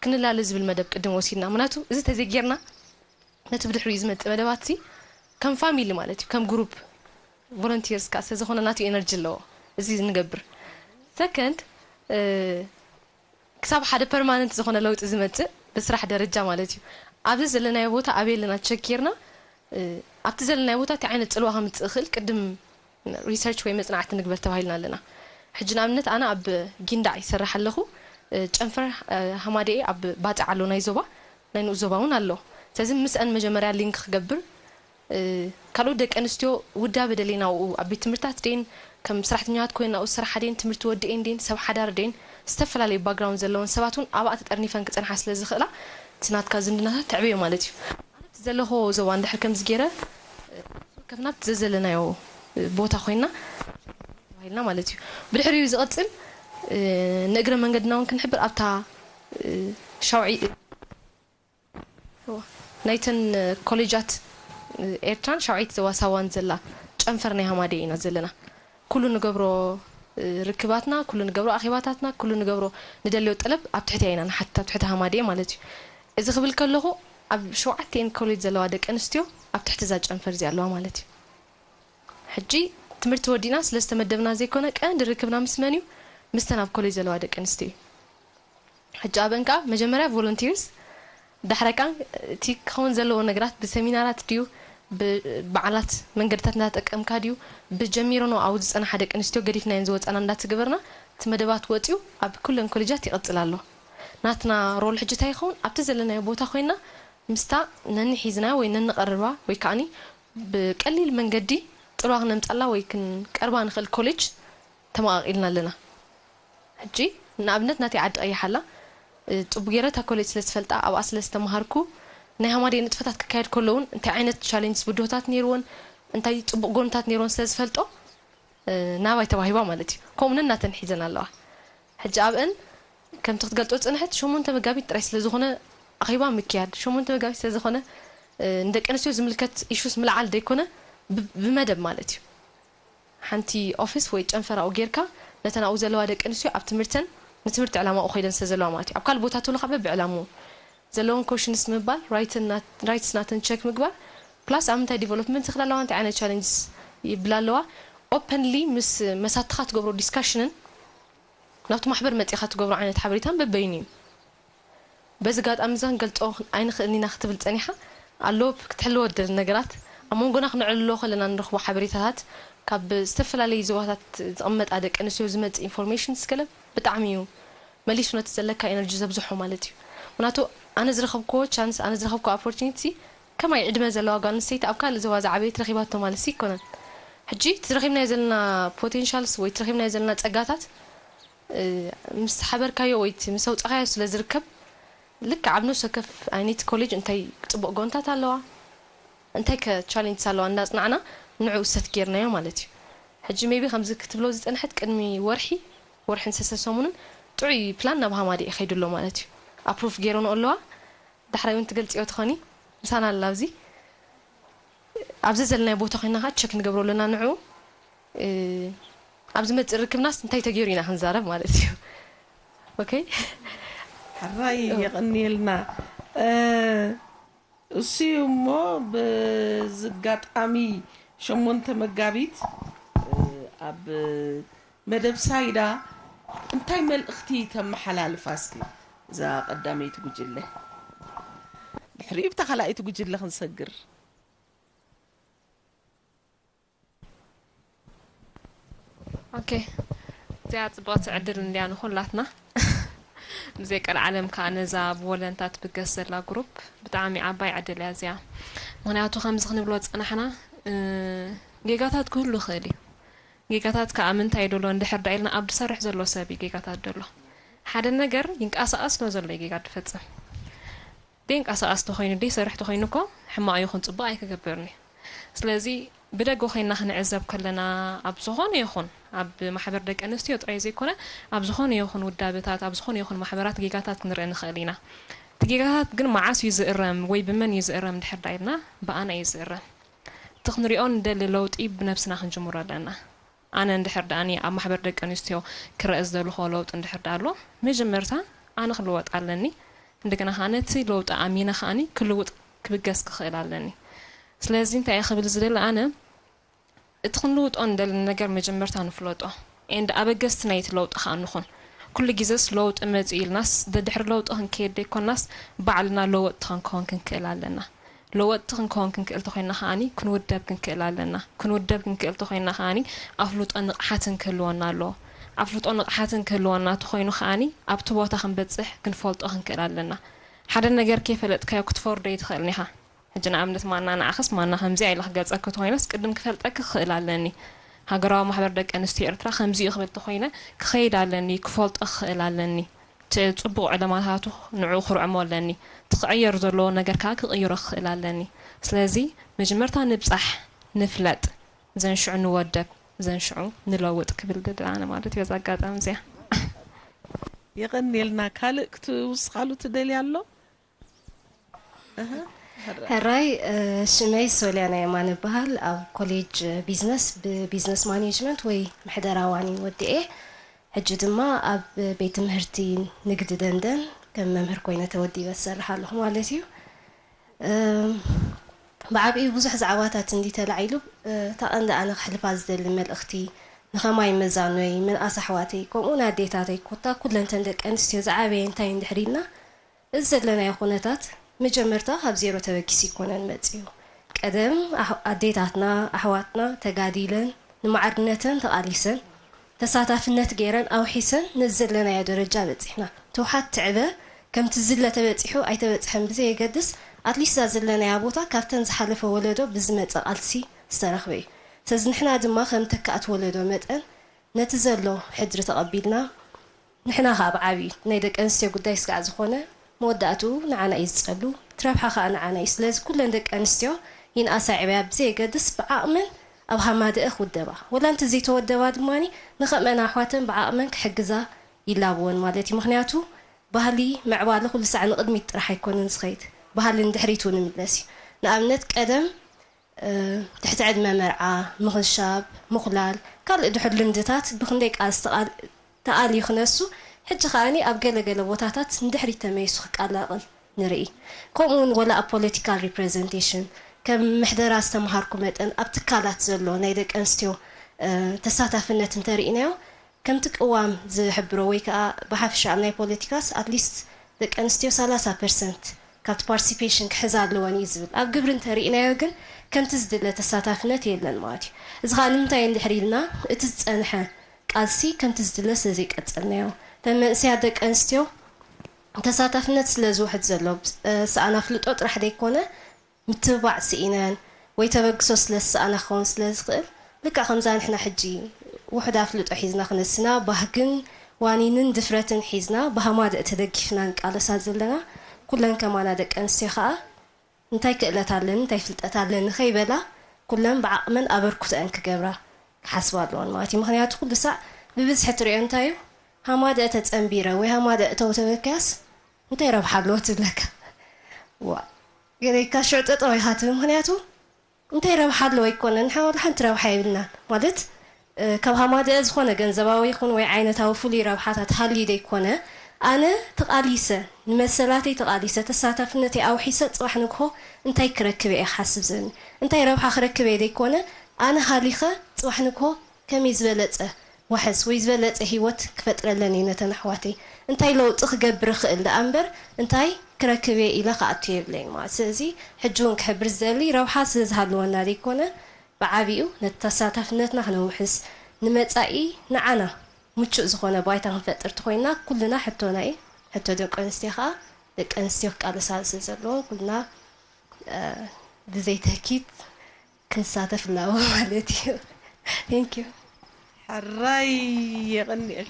ክንላለ ዝብል መደብ ቅድም ወሲድና። ምክንያቱ እዚ ተዘይጌርና ነቲ ብድሕሪኡ ዝመፅእ መደባት ሲ ከም ፋሚሊ ማለት እዩ ከም ግሩፕ ቮለንቲርስ ከዓ ስለዝኾነ ናቱ ኤነርጂ ኣለዎ እዚ ንገብር። ሰከንድ ክሳብ ሓደ ፐርማነንት ዝኾነ ለውጢ ዝመፅእ ብስራሕ ደረጃ ማለት እዩ። ኣብዚ ዘለናዮ ቦታ ኣበይ ኣለና ቸክ ጌርና ኣብቲ ዘለናዮ ቦታ እንታይ ዓይነት ፅልዋ ከምፅእ ይኽእል ቅድም ሪሰርች ወይ መፅናዕቲ ንግበር ተባሂልና ኣለና። ሕጂ ንኣብነት ኣነ ኣብ ጊንዳዕ ይሰርሕ ኣለኹ። ጨንፈር ሃማደኤ ኣብ ባፅዕ ኣሎ ናይ ዞባ ናይ ንኡስ ዞባ እውን ኣሎ። ስለዚ ምስአን መጀመርያ ሊንክ ክገብር ካልኦት ደቂ ኣንስትዮ ውዳበ ደለየ ናብኡ ኣብ ቤት ትምህርታት ደይን ከም ሰራሕተኛታት ኮይን ናብኡ ዝሰርሓ ደይን ትምህርቲ ወዲኤን ደይን ሰብ ሓዳር ደይን ዝተፈላለዩ ባክግራውንድ ዘለወን ሰባት እውን ኣብኣ ተጠርኒፈን ክፀንሓ ስለ ዝኽእላ እቲ ናትካ ዝምድናታት ተዕብዮ ማለት እዩ። ኣነ ኣብቲ ዘለኹዎ ዞባ እንድሕር ከምዚ ገይረ ከፍናት ዘዘለናዮ ቦታ ኮይና ተባሂልና ማለት እዩ። ብድሕሪኡ ዝቐፅል ንእግረ መንገድና እውን ክንሕብር ኣብታ ሻውዒ ናይተን ኮሌጃት ኤርትራን ሻውዒት ዘዋሳዋን ዘላ ጨንፈር ናይ ሃማደይ ኢና ዘለና። ኩሉ ንገብሮ ርክባትና፣ ኩሉ ንገብሮ ኣኼባታትና፣ ኩሉ ንገብሮ ንደልዮ ጠለብ ኣብ ትሕቲ ኢና ንሓትት ኣብ ትሕቲ ሃማደይ ማለት እዩ። እዚ ክብል ከለኹ ኣብ ሸውዓተን ኮሌጅ ዘለዋ ደቂ ኣንስትዮ ኣብ ትሕቲ እዛ ጨንፈር እዚኣ ኣለዋ ማለት እዩ። ሕጂ ትምህርቲ ወዲና ስለ ዝተመደብና ዘይኮነ ቀንዲ ርክብና ምስ መን እዩ? ምስተን ኣብ ኮሌጅ ዘለዋ ደቂ ኣንስትዮ እዩ። ሕጂ ኣብአን ከዓ መጀመርያ ቮለንቲርስ ዳሕራይ ከዓ እቲ ክኸውን ዘለዎ ነገራት ብሰሚናራት ድዩ ብበዓላት መንገድታት እንዳተጠቀምካ ድዩ ብጀሚሮ ነው ኣብኡ ዝፀናሓ ደቂ ኣንስትዮ ገዲፍናየን ዝወፃና እንዳተገበርና እቲ መደባት ወፂኡ ኣብ ኩለን ኮሌጃት ይቐፅል ኣሎ። ናትና ሮል ሕጂ እንታይ ይኸውን ኣብቲ ዘለናዮ ቦታ ኮይና ምስታ ነንሒዝና ወይ ነንቐርባ ወይ ከዓኒ ብቀሊል መንገዲ ፅልዋ ክነምፃላ ወይ ክንቀርባ ንኽእል ኮሌጅ ተመቓቒልና ኣለና። ሕጂ ንኣብነት ናተይ ዓዲ ቀይሕ ኣላ። ፅቡቅ ገይረ እታ ኮሌጅ ስለ ዝፈልጣ ኣብኣ ስለ ዝተምሃርኩ ናይ ሃማደይ ንጥፈታት ክካየድ ከሎ እውን እንታይ ዓይነት ቻሌንጅስ ብድሆታት ነይርዎን እንታይ ፅቡቅ ጎንታት ነይርዎን ስለ ዝፈልጦ ናባይ ተዋሂባ ማለት እዩ። ከምኡ ነናተን ሒዘን ኣለዋ። ሕጂ ኣብአን ከምቲ ክትገልፆ ዝፅንሐት ሸሞንተ መጋቢት ጥራይ ስለ ዝኾነ ኣኼባ ምክያድ ሸሞንተ መጋቢት ስለ ዝኾነ ንደቂ ኣንስትዮ ዝምልከት ኢሹስ ምልዓል ዘይኮነ ብመደብ ማለት እዩ። ሓንቲ ኦፊስ ወይ ጨንፈር ኣብኡ ጌርካ ነተን ኣብኡ ዘለዋ ደቂ ኣንስትዮ ኣብ ትምህርተን ንትምህርቲ ዕላማ ኣብኡ ከይደን ስለ ዘለዋ ማለት እዩ። ኣብ ካልእ ቦታ ተሎ ካብ በብዕላምኡ ዘለወን ኮሽንስ ምባል ራይትስ ናተን ቸክ ምግባር ፕላስ ኣብ ምንታይ ዲቨሎፕመንት ይኽዳ ኣለዋ እንታይ ዓይነት ቻለንጅስ ይብላ ኣለዋ ኦፐንሊ ምስ መሳትኻ ትገብሮ ዲስካሽንን ናብቲ ማሕበር መጺኻ ትገብሮ ዓይነት ሓበሬታን በበይኑ እዩ። በዚ ጋጣሚ እዛ ክንገልጾ ኣይንኽእልን ኢና ክትብል ጸኒሓ፣ ኣሎ ክትሕልዎ ትደሊ ነገራት፣ ኣብ መንጎና ክነዕልሎ ከለና ንረኽቦ ሓበሬታታት፣ ካብ ዝተፈላለዩ ዞባታት ዝቕመጣ ደቂ ኣንስትዮ ዝመጽእ ኢንፎርሜሽንስ ገለ ብጣዕሚ እዩ መሊሱ ነቲ ዘለካ ኤነርጂ ዘብዝሖ ማለት እዩ። ምክንያቱ ኣነ ዝረኸብክዎ ቻንስ፣ ኣነ ዝረኸብክዎ ኦፖርቹኒቲ ከማይ ዕድመ ዘለዋ ጓል ኣንስተይቲ ኣብ ካልእ ዞባ ዝዓበየት ረኺባቶ ማለት ኣይኮነን። ሕጂ እቲ ረኺብናዮ ዘለና ፖቴንሻልስ ወይ እቲ ረኺብናዮ ዘለና ጸጋታት እ፣ ምስ ሓበርካዮ ወይ እቲ ምስ ኣውጻኻዮ ስለ ዝርከብ፣ ልክዕ ኣብ ነፍሲ ወከፍ ዓይነት ኮሌጅ እንታይ ጽቡቕ ጎንታት ኣለዋ፣ እንታይ ከ ቻሌንጅስ ኣለዋ እንዳጽናዕና ንዕኡ ሰት ጌርናዮ ማለት እዩ። ሕጂ ሜቢ ከምዚ ክትብሎ ዝጸንሐት ቅድሚ ወርሒ፣ ወርሕን ሰሰ ሰሙንን ጥዑይ ፕላን ናብ ሃማደ እዩ ከይዱ ኣሎ ማለት እዩ። ኣፕሩቭ ጌረንኦ ኣለዋ። ዳሕራይ እውን ትገልጽዮ ትኾኒ፣ ምሳና ኣላ ኣብዚ። ኣብዚ ዘለናዮ ቦታ ኮይና ከዓ ቸክ ንገብሮ ኣለና ንዕኡ። እ፣ ኣብ ዝመጽእ ርክብናስ እንታይ ተገይሩ ኢና ክንዛረብ ማለት እዩ። ኦኬ። ሕራይ የቐንየልና። እ፣ እሱ እዩ እሞ፣ በዚ ኣጋጣሚ ሸሞንተ መጋቢት፣ እ፣ ኣብ መደብ ሳይዳ እንታይ መልእኽቲ ተመሓላልፋ እስኪ? እዛ ቀዳመይቲ ጉጅለ፣ ድሕሪኡ ብታ ካልኣይቲ ጉጅለ ክንሰግር። ኦኬ፣ እዚኣ ጽብቕቲ ዕድል እንድያ ንኹላትና። ብዘይ ቀልዓለም ከኣ ነዛ ብወለንታ ትብገስ ዘላ ግሩፕ ብጣዕሚ ዓባይ ዕድል እያ እዚኣ። ምኽንያቱ ከምዚ ክንብሎ ዝጸናሕና፣ እ፣ ጌጋታት ክህሉ ይኽእል እዩ። ጌጋታት ከኣ ምንታይ እዩ ደሎ እንድሕር ደኣ ኢልና ኣብ ዝሰርሕ ዘሎ ሰብ እዩ ጌጋታት ደሎ። ሓደ ነገር ይንቀሳቐስ ስለ ዘሎ እዩ ጌጋ ዝፈጽም። ደይንቀሳቐስ ተኾይኑ ደይሰርሕ ተኾይኑ እኮ ሕማቕ ይኹን ጽቡቕ ኣይክገብርን እዩ። ስለዚ ብደገ ኮይና ክንዕዘብ ከለና ኣብ ዝኾነ ይኹን ኣብ ማሕበር ደቂ ኣንስትዮ ጥራይ ዘይኮነ ኣብ ዝኾነ ይኹን ውዳበታት ኣብ ዝኾነ ይኹን ማሕበራት ጌጋታት ክንርኢ ንኽእል ኢና። እቲ ጌጋታት ግን መዓስ እዩ ዝእረም ወይ ብመን እዩ ዝእረም እንድሕር ደኣ ኢልና ብኣና እዩ ዝእረም። እቲ ክንሪኦ ንደሊ ለውጢ ብነብስና ክንጅምሮ ኣለና። ኣነ እንድሕር ደኣኒ ኣብ ማሕበር ደቂ ኣንስትዮ ክረአ ዝደለኹዎ ለውጢ እንድሕር ደኣ ኣሎ መጀመርታ ኣነ ክልወጥ ኣለኒ። እንደገና ከዓ ነቲ ለውጢ ኣሚነ ከዓኒ ክልውጥ ክብገስ ክኽእል ኣለኒ። ስለዚ እንታይ እየ ክብል ዝደሊ ኣነ እቲ ክንልውጦ እንደሊ ነገር መጀመርታ ንፍለጦ and ኣበገስቲ ናይቲ ለውጢ ከዓ ንኹን። ኩሉ ግዜስ ለውጢ መፂኡ ኢልናስ ደድሕሪ ለውጢ ክንከየድ ዘይኮናስ ባዕልና ለወጥቲ ክንከውን ክንክእል ኣለና። ለወጥቲ ክንከውን ክንክእል ተኾይንና ከዓኒ ክንውደብ ክንክእል ኣለና። ክንውደብ ክንክእል ተኾይንና ከዓኒ ኣፍልጦን ንቕሓትን ክህልወና ኣለዎ። ኣፍልጦን ንቕሓትን ክህልወና ተኾይኑ ከዓኒ ኣብቲ ቦታ ክንበፅሕ ክንፈልጦ ክንክእል ኣለና። ሓደ ነገር ከይፈለጥካዮ ክትፈርዶ ኣይትኽእልን ኢኻ። ሕጂ ንኣብነት ማና ንዓኽስ ማና ከምዚኣ ኢለ ክገልፀኪ ተኾይነስ ቅድም ክፈልጠኪ ክኽእል ኣለኒ። ሃገራዊ ማሕበር ደቂ ኣንስትዮ ኤርትራ ከምዚ እዩ ክብል ተኾይነ ክኸይድ ኣለኒ፣ ክፈልጦ ክኽእል ኣለኒ። እቲ ጽቡቕ ዕለማታቱ ንዕኡ ክርዕሞ ኣለኒ። እቲ ክዕየር ዘለዎ ነገር ከኣ ክቕይሮ ክኽእል ኣለኒ። ስለዚ መጀመርታ ንብጻሕ፣ ንፍለጥ፣ ዘንሽዑ ንወደብ፣ ዘንሽዑ ንለውጥ ክብል ድል ኣነ ማለት እዩ በዛ ኣጋጣሚ እዚኣ። የቐንየልና። ካልእ ክትውስኻሉ ትደልያ ኣሎ? ሕራይ፣ ሽመይ ሶልያና የማነ እበሃል። ኣብ ኮሌጅ ቢዝነስ ብቢዝነስ ማኔጅመንት ወይ ምሕደራ ዋኒን ወዲኤ። ሕጂ ድማ ኣብ ቤት ትምህርቲ ንግዲ ደንደን ከም መምህር ኮይነ ተወዲበ ዝሰርሕ ኣለኹ ማለት እዩ። ብዓብኡ ብዙሕ ዛዕባታት እንዲ ተላዒሉ፣ እታ ቀንዲ ኣነ ክሕልፋ ዝደሊ መልእኽቲ ንኸማይ መዛኖይ፣ ምንኣስ ኣሕዋተይ፣ ከምኡውን ኣዴታተይ፣ ኮታ ኩለንተን ደቂ ኣንስትዮ ዝዓበየ እንታይ እንድሕር ኢልና፣ እዚ ዘለናዮ ኩነታት መጀመርታ ካብ ዜሮ ተበጊሱ ኣይኮነን መጺኡ። ቀደም ኣዴታትና ኣሕዋትና ተጋዲለን ንማዕርነተን ተቓሊሰን ተሳታፍነት ገይረን ኣውሒሰን ነዚ ዘለናዮ ደረጃ በጺሕና። ትውሓድ ትዕበ ከምቲ ዝለ ተበጺሑ ኣይተበጽሐን ብዘየገድስ ኣትሊስት እዛ ዘለናያ ቦታ ካብተን ዝሓለፈ ወለዶ ብዝመጸ ቃልሲ ዝተረኽበ እዩ። ስለዚ ንሕና ድማ ከም ተካእቲ ወለዶ መጠን ነቲ ዘሎ ሕድሪ ተቐቢልና ንሕና ከኣ ብዓብዩ ናይ ደቂ ኣንስትዮ ጉዳይ ስጋዕ ዝኾነ መወዳእትኡ ንዓና እዩ ዝጸሉ፣ እቲ ረብሓ ከኣ ንዓና እዩ። ስለዚ ኩለን ደቂ ኣንስትዮ ይንኣሳ ይዕበያ ብዘየገድስ ብዓቕመን ኣብ ሃማደአ ክውደባ። ወላ እንተዘይተወደባ ድማ ንኸምአን ኣሕዋተን ብዓቕመን ክሕግዛ ይላበወን ማለት እዩ። ምኽንያቱ ባህሊ ምዕባለ ኩሉ ሳዕ ንቕድሚት ጥራሕ ኣይኮነን ዝኸይድ፣ ባህሊ ንድሕሪት እውን ይምለስ እዩ። ንኣብነት ቀደም ትሕቲ ዕድመ መርዓ፣ ምኽንሻብ፣ ምኹላል፣ ካልእ ድሑር ልምድታት ብኽንደይ ቃልሲ ተቓል ተኣልዩ ክነሱ፣ ሕጂ ከኣ ኣብ ገለ ገለ ቦታታት ንድሕሪት ተመሊሱ ክቀላቐል ንርኢ። ከምኡ እውን ወላ ኣብ ፖለቲካል ሪፕረዘንቴሽን፣ ከም ምሕደራ ዝተምሃርኩ መጠን ኣብ ትካላት ዘሎ ናይ ደቂ ኣንስትዮ ተሳታፍነት እንተርኢናዮ፣ ከምቲ ቅዋም ዝሕብሮ ወይ ከዓ ብሓፈሻ ኣብ ናይ ፖለቲካስ ኣትሊስት ደቂ ኣንስትዮ ሰላሳ ፐርሰንት ካብቲ ፓርቲሲፔሽን ክሕዛ ኣለወን እዩ ዝብል። ኣብ ግብሪ እንተርኢናዮ ግን ከምቲ ዝድለ ተሳታፍነት የለን ማለት እዩ። እዚ ከዓ ንምንታይ እንድሕር ኢልና፣ እቲ ዝፀንሐ ቃልሲ ከምቲ ዝድለ ስለ ዘይቀፀልናዮ፣ እተን መንእሰያት ደቂ ኣንስትዮ ተሳታፍነት ስለ ዝውሕድ ዘሎ፣ ዝሰኣና ኣፍልጦ ጥራሕ ዘይኮነ፣ ምትብባዕ ስኢነን ወይ ተበግሶ ስለ ዝሰኣና ክኸውን ስለ ዝኽእል፣ ልክዕ ከምዛ ንሕና ሕጂ ውሑድ ኣፍልጦ ሒዝና ክነስና፣ ባህግን ዋኒንን ድፍረትን ሒዝና ብሃማደእ ተደጊፍና ንቃለሳ ዘለና፣ ኩለን ከማና ደቂ ኣንስትዮ ከኣ እንታይ ክእለት ኣለኒ፣ እንታይ ፍልጠት ኣለኒ ከይበላ፣ ኩለን ብዓቕመን ኣበርክቶአን ክገብራ ክሓስባ ኣለወን ማለት እዩ። ምኽንያቱ ኩሉ ሳዕ ብብዝሒ ትሪኦ እንታይ እዩ? ሃማደእ ተጸንቢረ ወይ ሃማደእ እተው ተበልካያስ እንታይ ረብሓ ኣለዎ ትብለካ። ዋ፣ ገለካ ሽዑ ጠጠው ኢኻ ትብል። ምኽንያቱ እንታይ ረብሓ ኣለዎ ኣይኮነን፣ ንሕና ወላ ሓንቲ ረብሓ የብልናን። ማለት፣ እ፣ ካብ ሃማደእ ዝኾነ ገንዘባዊ ይኹን ወይ ዓይነታዊ ፍሉይ ረብሓታት ሃልዩ ዘይኮነ፣ ኣነ ተቓሊሰ፣ ንመሰላተይ ተቓሊሰ፣ ተሳታፍነተይ ኣውሒሰ፣ ጽባሕ ንግሆ እንታይ ክረክብ እየ ክሓስብ ዘለኒ? እንታይ ረብሓ ክረክብ እየ ዘይኮነ፣ ኣነ ሃሊኸ፣ ጽባሕ ንግሆ ከመይ ዝበለጸ ዋሕስ ወይ ዝበለጸ ህይወት ክፈጥረለን እየ ነተን ኣሕዋተይ። እንታይ ለውጢ ክገብር እኽእል ደኣ እምበር፣ እንታይ ክረክብ እየ ኢለ ክኣቱ የብለይን ማለት። ስለዚ፣ ሕጂ እውን ክሕብር ዝደሊ፣ ረብሓ ስለ ዝሃለወና ዘይኮነ፣ ብዓቢኡ ነቲ ተሳታፍነትና ክነውሕስ፣ ንመጻኢ ንዓና ምቹእ ዝኾነ ባይታ ክንፈጥር ተኾይንና፣ ኩልና ሕቶና እዩ። ሕቶ ደቂ ኣንስትዮ ከኣ፣ ደቂ ኣንስትዮ ክቃለሳሉ ስለ ዘለዎ፣ ኩልና፣ እ፣ ብዘይ ተህኪት ክንሳተፍ ኣለዎ ማለት እዩ። Thank you። ሕራይ የቐንየል።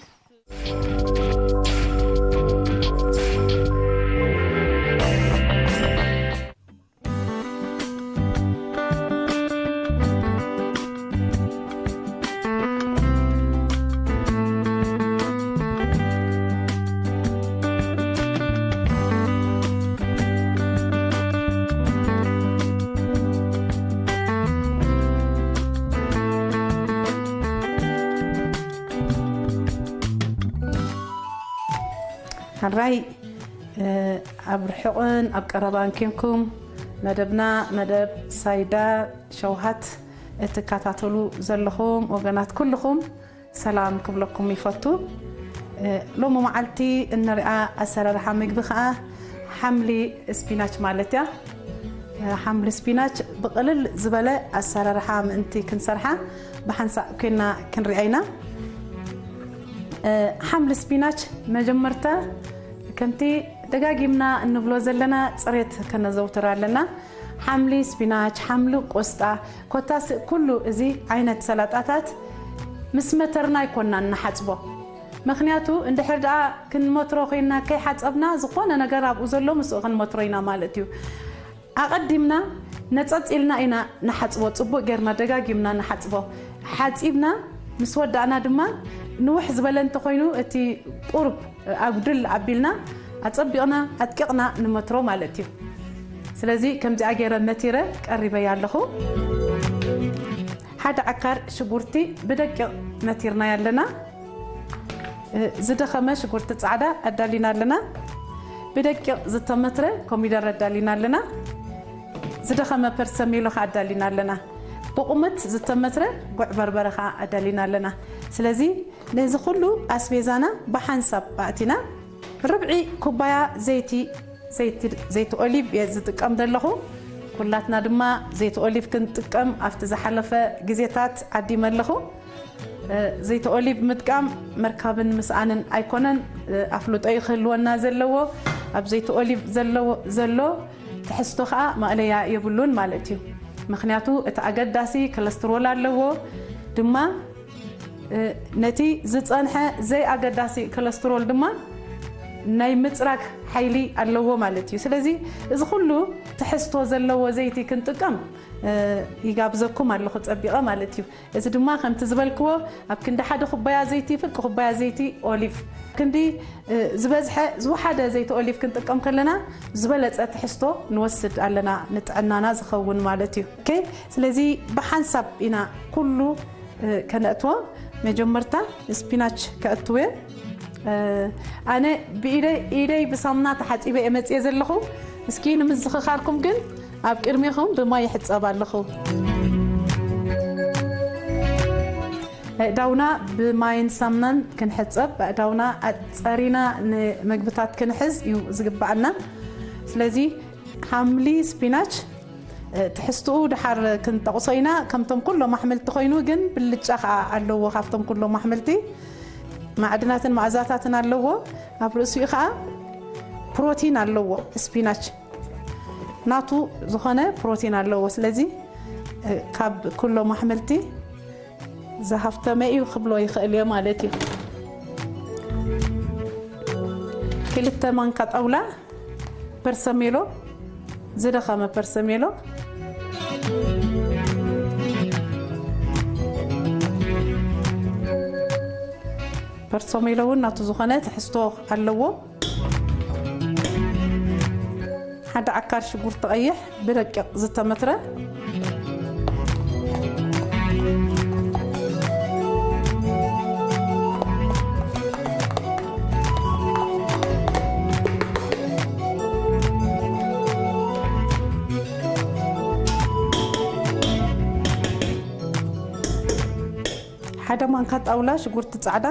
ሕራይ፣ እ፣ ኣብ ርሑቕን ኣብ ቀረባን ኬንኩም መደብና፣ መደብ ሳይዳ ሸውሃት እትከታተሉ ዘለኹም ወገናት ኩልኹም ሰላም ክብለኩም ይፈቱ። እ፣ ሎሚ መዓልቲ እንሪኣ ኣሰራርሓ ምግቢ ኸዓ ሓምሊ ስፒናች ማለት እያ። እ፣ ሓምሊ ስፒናች ብቕልል ዝበለ ኣሰራርሓ ምእንቲ ክንሰርሓ ብሓንሳእ ኮይና ክንሪኣ ኢና። እ፣ ሓምሊ ስፒናች መጀመርታ ከምቲ ደጋጊምና እንብሎ ዘለና ጽሬት ከነዘውትር ኣለና። ሓምሊ ስፒናች፣ ሓምሊ ቆስጣ፣ ኮታስ ኩሉ እዚ ዓይነት ሰላጣታት ምስ መተርና ኣይኮናን ንሓጽቦ። ምኽንያቱ እንድሕር ደኣ ክንመትሮ ኮይና ከይሓጸብና ዝኾነ ነገር ኣብኡ ዘሎ ምስኡ ክንመትሮ ኢና ማለት እዩ። ኣቐዲምና ነጸጽ ኢልና ኢና ንሓጽቦ፣ ጽቡቕ ጌርና ደጋጊምና ንሓጽቦ። ሓጺብና ምስ ወዳእና ድማ ንውሕ ዝበለ እንተኾይኑ እቲ ቁሩብ ኣጉድል ኣቢልና ኣጸቢቕና ኣድቂቕና ንመትሮ ማለት እዩ። ስለዚ ከምዚኣ ገይረ መቲረ ቀሪበያ ኣለኹ። ሓደ ዓካር ሽጉርቲ ብደቂቕ መቲርናያ ኣለና። እ፣ ዝደኸመ ሽጉርቲ ጻዕዳ ኣዳሊና ኣለና። ብደቂቕ ዝተመትረ ኮሚደረ ኣዳሊና ኣለና። ዝደኸመ ፐርሰሜሎ ከኣ ኣዳሊና ኣለና። ብቑመት ዝተመትረ ጉዕ በርበረ ከኣ ኣዳሊና ኣለና። ስለዚ ነዚ ኩሉ ኣስቤዛና ብሓንሳብ ኣእቲና ርብዒ ኩባያ ዘይቲ፣ ዘይቲ፣ ዘይቲ ኦሊቭ እየ ዝጥቀም ዘለኹ። ኩላትና ድማ ዘይቲ ኦሊቭ ክንጥቀም ኣብቲ ዝሓለፈ ግዜታት ዓዲመ ኣለኹ። እ፣ ዘይቲ ኦሊቭ ምጥቃም መርካብን ምስኣንን ኣይኮነን፣ እ፣ ኣፍልጦ እዩ ክህልወና ዘለዎ። ኣብ ዘይቲ ኦሊቭ ዘለዎ፣ ዘሎ ትሕዝቶ ኸኣ ማእለያ የብሉን ማለት እዩ። ምኽንያቱ እቲ ኣገዳሲ ኮለስትሮል ኣለዎ፣ ድማ፣ እ፣ ነቲ ዝጸንሐ ዘይኣገዳሲ ኮለስትሮል ድማ ናይ ምጽራግ ሓይሊ ኣለዎ ማለት እዩ። ስለዚ እዚ ኩሉ ትሕዝቶ ዘለዎ ዘይቲ ክንጥቀም፣ እ፣ ይጋብዘኩም ኣለኹ ጸቢቐ ማለት እዩ። እዚ ድማ ከምቲ ዝበልክዎ ኣብ ክንዲ ሓደ ኩባያ ዘይቲ፣ ፍርቂ ኩባያ ዘይቲ ኦሊቭ፣ ክንዲ፣ እ፣ ዝበዝሐ ዝወሓደ ዘይቲ ኦሊቭ ክንጥቀም ከለና ዝበለጸ ትሕዝቶ ንወስድ ኣለና ንጥዕናና ዝኸውን ማለት እዩ። ኦኬ፣ ስለዚ ብሓንሳብ ኢና ኩሉ፣ እ፣ ከነእትዎ። መጀመርታ ስፒናች ከእትው እየ። እ፣ ኣነ ብኢደይ፣ ኢደይ ብሳሙና ተሓጺበ እየ መጽየ ዘለኹ። እስኪ ንምዝኽኻርኩም ግን ኣብ ቅድሜኹም ብማይ ይሕጸብ ኣለኹ። ኣእዳውና ብማይን ሳምናን ክንሕጸብ፣ ኣእዳውና ኣጸሪና ንምግብታት ክንሕዝ እዩ ዝግባኣና። ስለዚ ሓምሊ ስፒናች፣ እ፣ ትሕዝትኡ ድሓር ክንጠቕሶ ኢና። ከምቶም ኩሎም ኣሕምልቲ ኮይኑ ግን ብልጫ ከኣ ኣለዎ። ካብቶም ኩሎም ኣሕምልቲ ማዕድናትን መኣዛታትን ኣለዎ። ኣብ ርእሲኡ ከኣ ፕሮቲን ኣለዎ። ስፒናች ናቱ ዝኾነ ፕሮቲን ኣለዎ። ስለዚ፣ እ፣ ካብ ኩሎም ኣሕምልቲ ዝሃፍተመ እዩ ክብሎ ይኽእል እየ ማለት እዩ። ክልተ ማንካ ጣውላ ፐርሰሜሎ፣ ዝደኸመ ፐርሰሜሎ። ፐርሰሜሎ እውን ናቱ ዝኾነ ትሕዝቶ ኣለዎ። ሓደ ዓካር ሽጉርቲ ቀይሕ ብደቂቕ ዝተመትረ። ሓደ ማንካ ጣውላ ሽጉርቲ ጻዕዳ።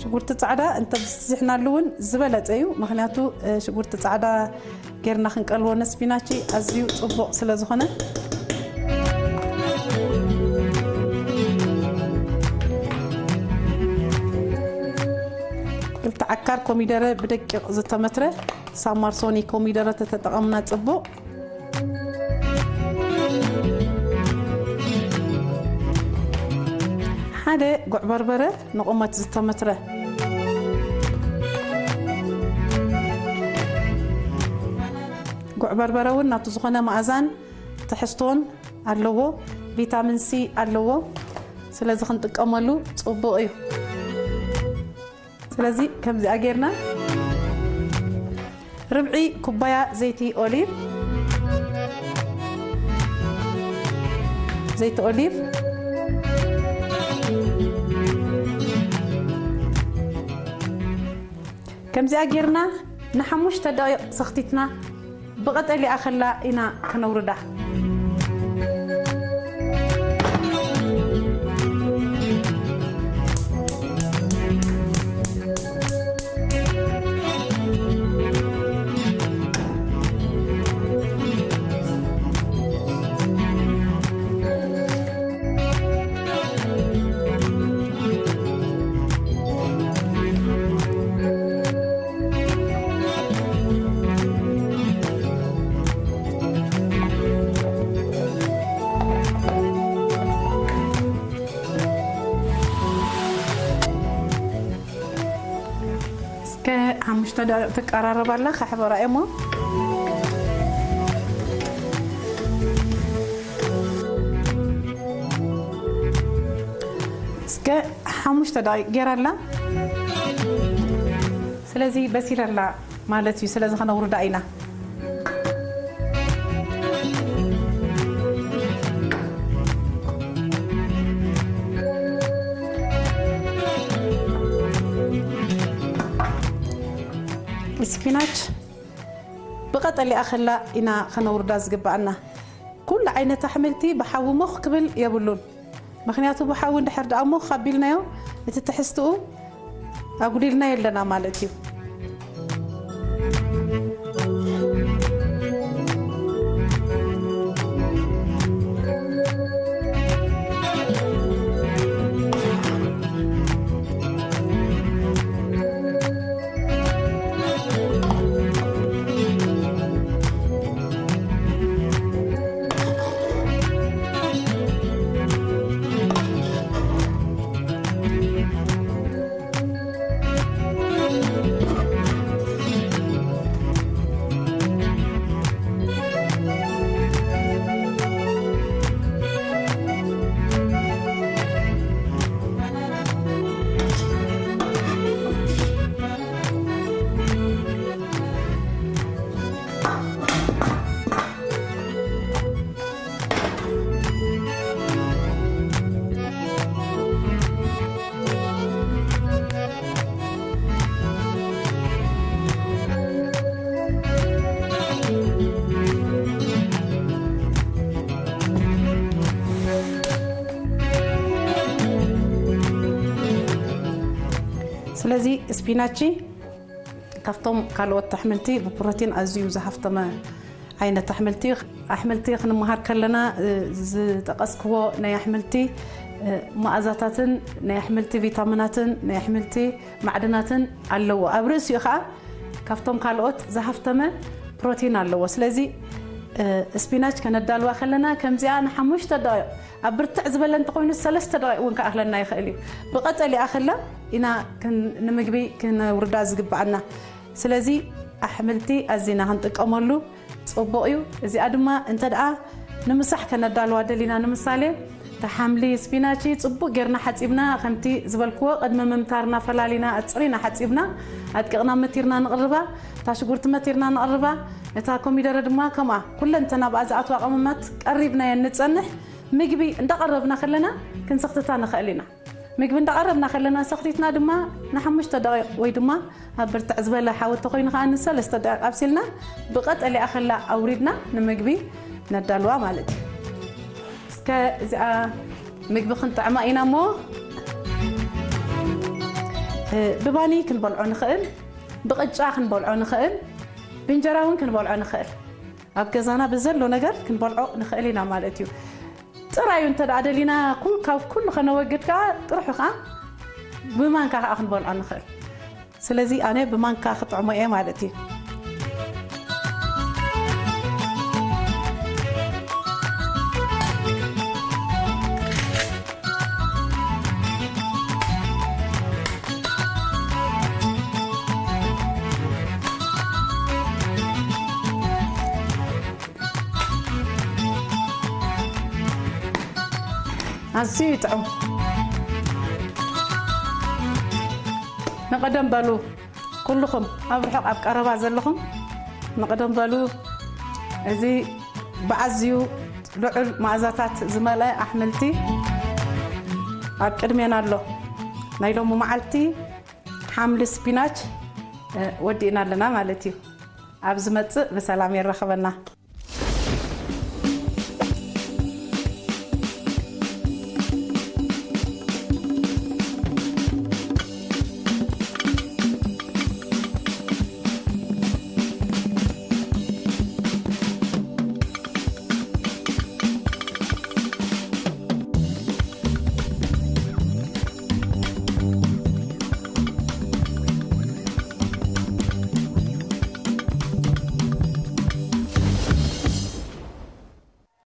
ሽጉርቲ ጻዕዳ እንተብዚሕናሉ እውን ዝበለጸ እዩ። ምኽንያቱ፣ እ፣ ሽጉርቲ ጻዕዳ ጌርና ክንቀልዎ ንስፒናቺ ኣዝዩ ጽቡቕ ስለ ዝኾነ። ክልተ ዓካር ኮሚደረ ብደቂቕ ዝተመትረ ሳማርሶኒ ኮሚደረ ተተጠቐምና ጽቡቕ። ሓደ ጉዕ በርበረ ንቑመት ዝተመትረ። ጉዕ በርበረ እውን ናቱ ዝኾነ መኣዛን ትሕዝቶን ኣለዎ። ቪታሚን ሲ ኣለዎ። ስለዚ ክንጥቀመሉ ጽቡቕ እዩ። ስለዚ ከምዚኣ ጌርና ርብዒ ኩባያ ዘይቲ ኦሊቭ፣ ዘይቲ ኦሊቭ ከምዚኣ ጌርና ንሓሙሽተ ደቂቕ ሰኽቲትና ብቐጠልያ ኣኸላ ኢና ከነውርዳ። እስከ ሓሙሽተ ደቂቕ ትቀራረብ ኣላ፣ ከሕበራ እየ እሞ። እስከ ሓሙሽተ ደቂቕ ጌራ ኣላ። ስለዚ በሲላ ኣላ ማለት እዩ። ስለዚ ከነውርዳ ኢና። ስፒናች ብቐጠልያ ከላ ኢና ከነውርዳ ዝግብኣና። ኩሉ ዓይነት ኣሕምልቲ ብሓዊ ሞኽ ክብል የብሉን። ምኽንያቱ ብሓዊ እንድሕር ደኣ ሞኽ ኣቢልናዮ፣ እቲ ትሕዝትኡ ኣጉዲልናዮ ኣለና ማለት እዩ። ስለዚ ስፒናቺ ካብቶም ካልኦት ኣሕምልቲ ብፕሮቲን ኣዝዩ ዝሃፍተመ ዓይነት ኣሕምልቲ። ኣሕምልቲ ክንመሃር ከለና፣ እ፣ ዝጠቀስክዎ ናይ ኣሕምልቲ፣ እ፣ መኣዛታትን ናይ ኣሕምልቲ ቪታሚናትን ናይ ኣሕምልቲ ማዕድናትን ኣለዎ። ኣብ ርእሲኡ ከዓ ካብቶም ካልኦት ዝሃፍተመ ፕሮቲን ኣለዎ። ስለዚ፣ እ፣ ስፒናች ከነዳልዋ ከለና ከምዚኣ ንሓሙሽተ ደቂቕ፣ ኣብ ብርትዕ ዝበለ እንተኾይኑ ሰለስተ ደቂቕ እውን ክኣኽለና ይኽእል እዩ። ብቐጠሊኣ ከላ ኢና ክን-፣ ንምግቢ ክነውርዳ ዝግብኣና። ስለዚ ኣሕምልቲ ኣዚና ክንጥቀመሉ ጽቡቕ እዩ። እዚኣ ድማ እንተ ደኣ ንምሳሕ ከነዳልዋ ደሊና፣ ንምሳሌ፣ እታ ሓምሊ ስፒናቺ ጽቡቕ ጌርና ሓጺብና፣ ከምቲ ዝበልክዎ፣ ቅድሚ ምምታርና ፈላሊና፣ ኣጽሪና ሓጺብና፣ ኣድቂቕና መቲርና ንቕርባ። እታ ሽጉርቲ መቲርና ንቕርባ። እታ ኮሚደረ ድማ ከምኣ። ኩለንተና ብኣ ዝኣትዋ ቀመማት ቀሪብናየን ንጸንሕ። ምግቢ እንዳቐረብና ከለና ክንሰኽትታ ንኽእል ኢና። ምግቢ እንዳቐረብና ከለና ሰኽቲትና ድማ ንሓሙሽተ ደቂቕ ወይ ድማ ኣብ ብርትዕ ዝበለ ሓዊ እንተኾይኑ ከኣ ንሰለስተ ደቂቕ ኣብሲልና ብቐጠሊኣ ከላ ኣውሪድና ንምግቢ ነዳልዋ ማለት እዩ። እስከ እዚኣ ምግቢ ክንጥዕማ ኢና እሞ፣ እ፣ ብባኒ ክንበልዖ ንኽእል፣ ብቕጫ ክንበልዖ ንኽእል፣ ብእንጀራ እውን ክንበልዖ ንኽእል። ኣብ ገዛና ብዘሎ ነገር ክንበልዖ ንኽእል ኢና ማለት እዩ። ጥራዩ እንተ ደኣ ደሊና፣ ኩል-፣ ካብ ኩሉ ከነወግድ ከኣ ጥርሑ ከኣ ብማንካ ከኣ ክንበልዖ ንኽእል። ስለዚ ኣነ ብማንካ ክጥዕሞ እየ ማለት እዩ። ኣዝዩ ይጥዑም። ንቐደም በሉ፣ ኩልኹም ኣብ ርሑቕ ኣብ ቀረባ ዘለኹም፣ ንቐደም በሉ። እዚ ብኣዝዩ ልዑል መኣዛታት ዝመልአ ኣሕምልቲ ኣብ ቅድሜና ኣሎ። ናይ ሎሚ መዓልቲ ሓምሊ ስፒናች፣ እ፣ ወዲእና ኣለና ማለት እዩ። ኣብ ዝመጽእ ብሰላም የራኽበና።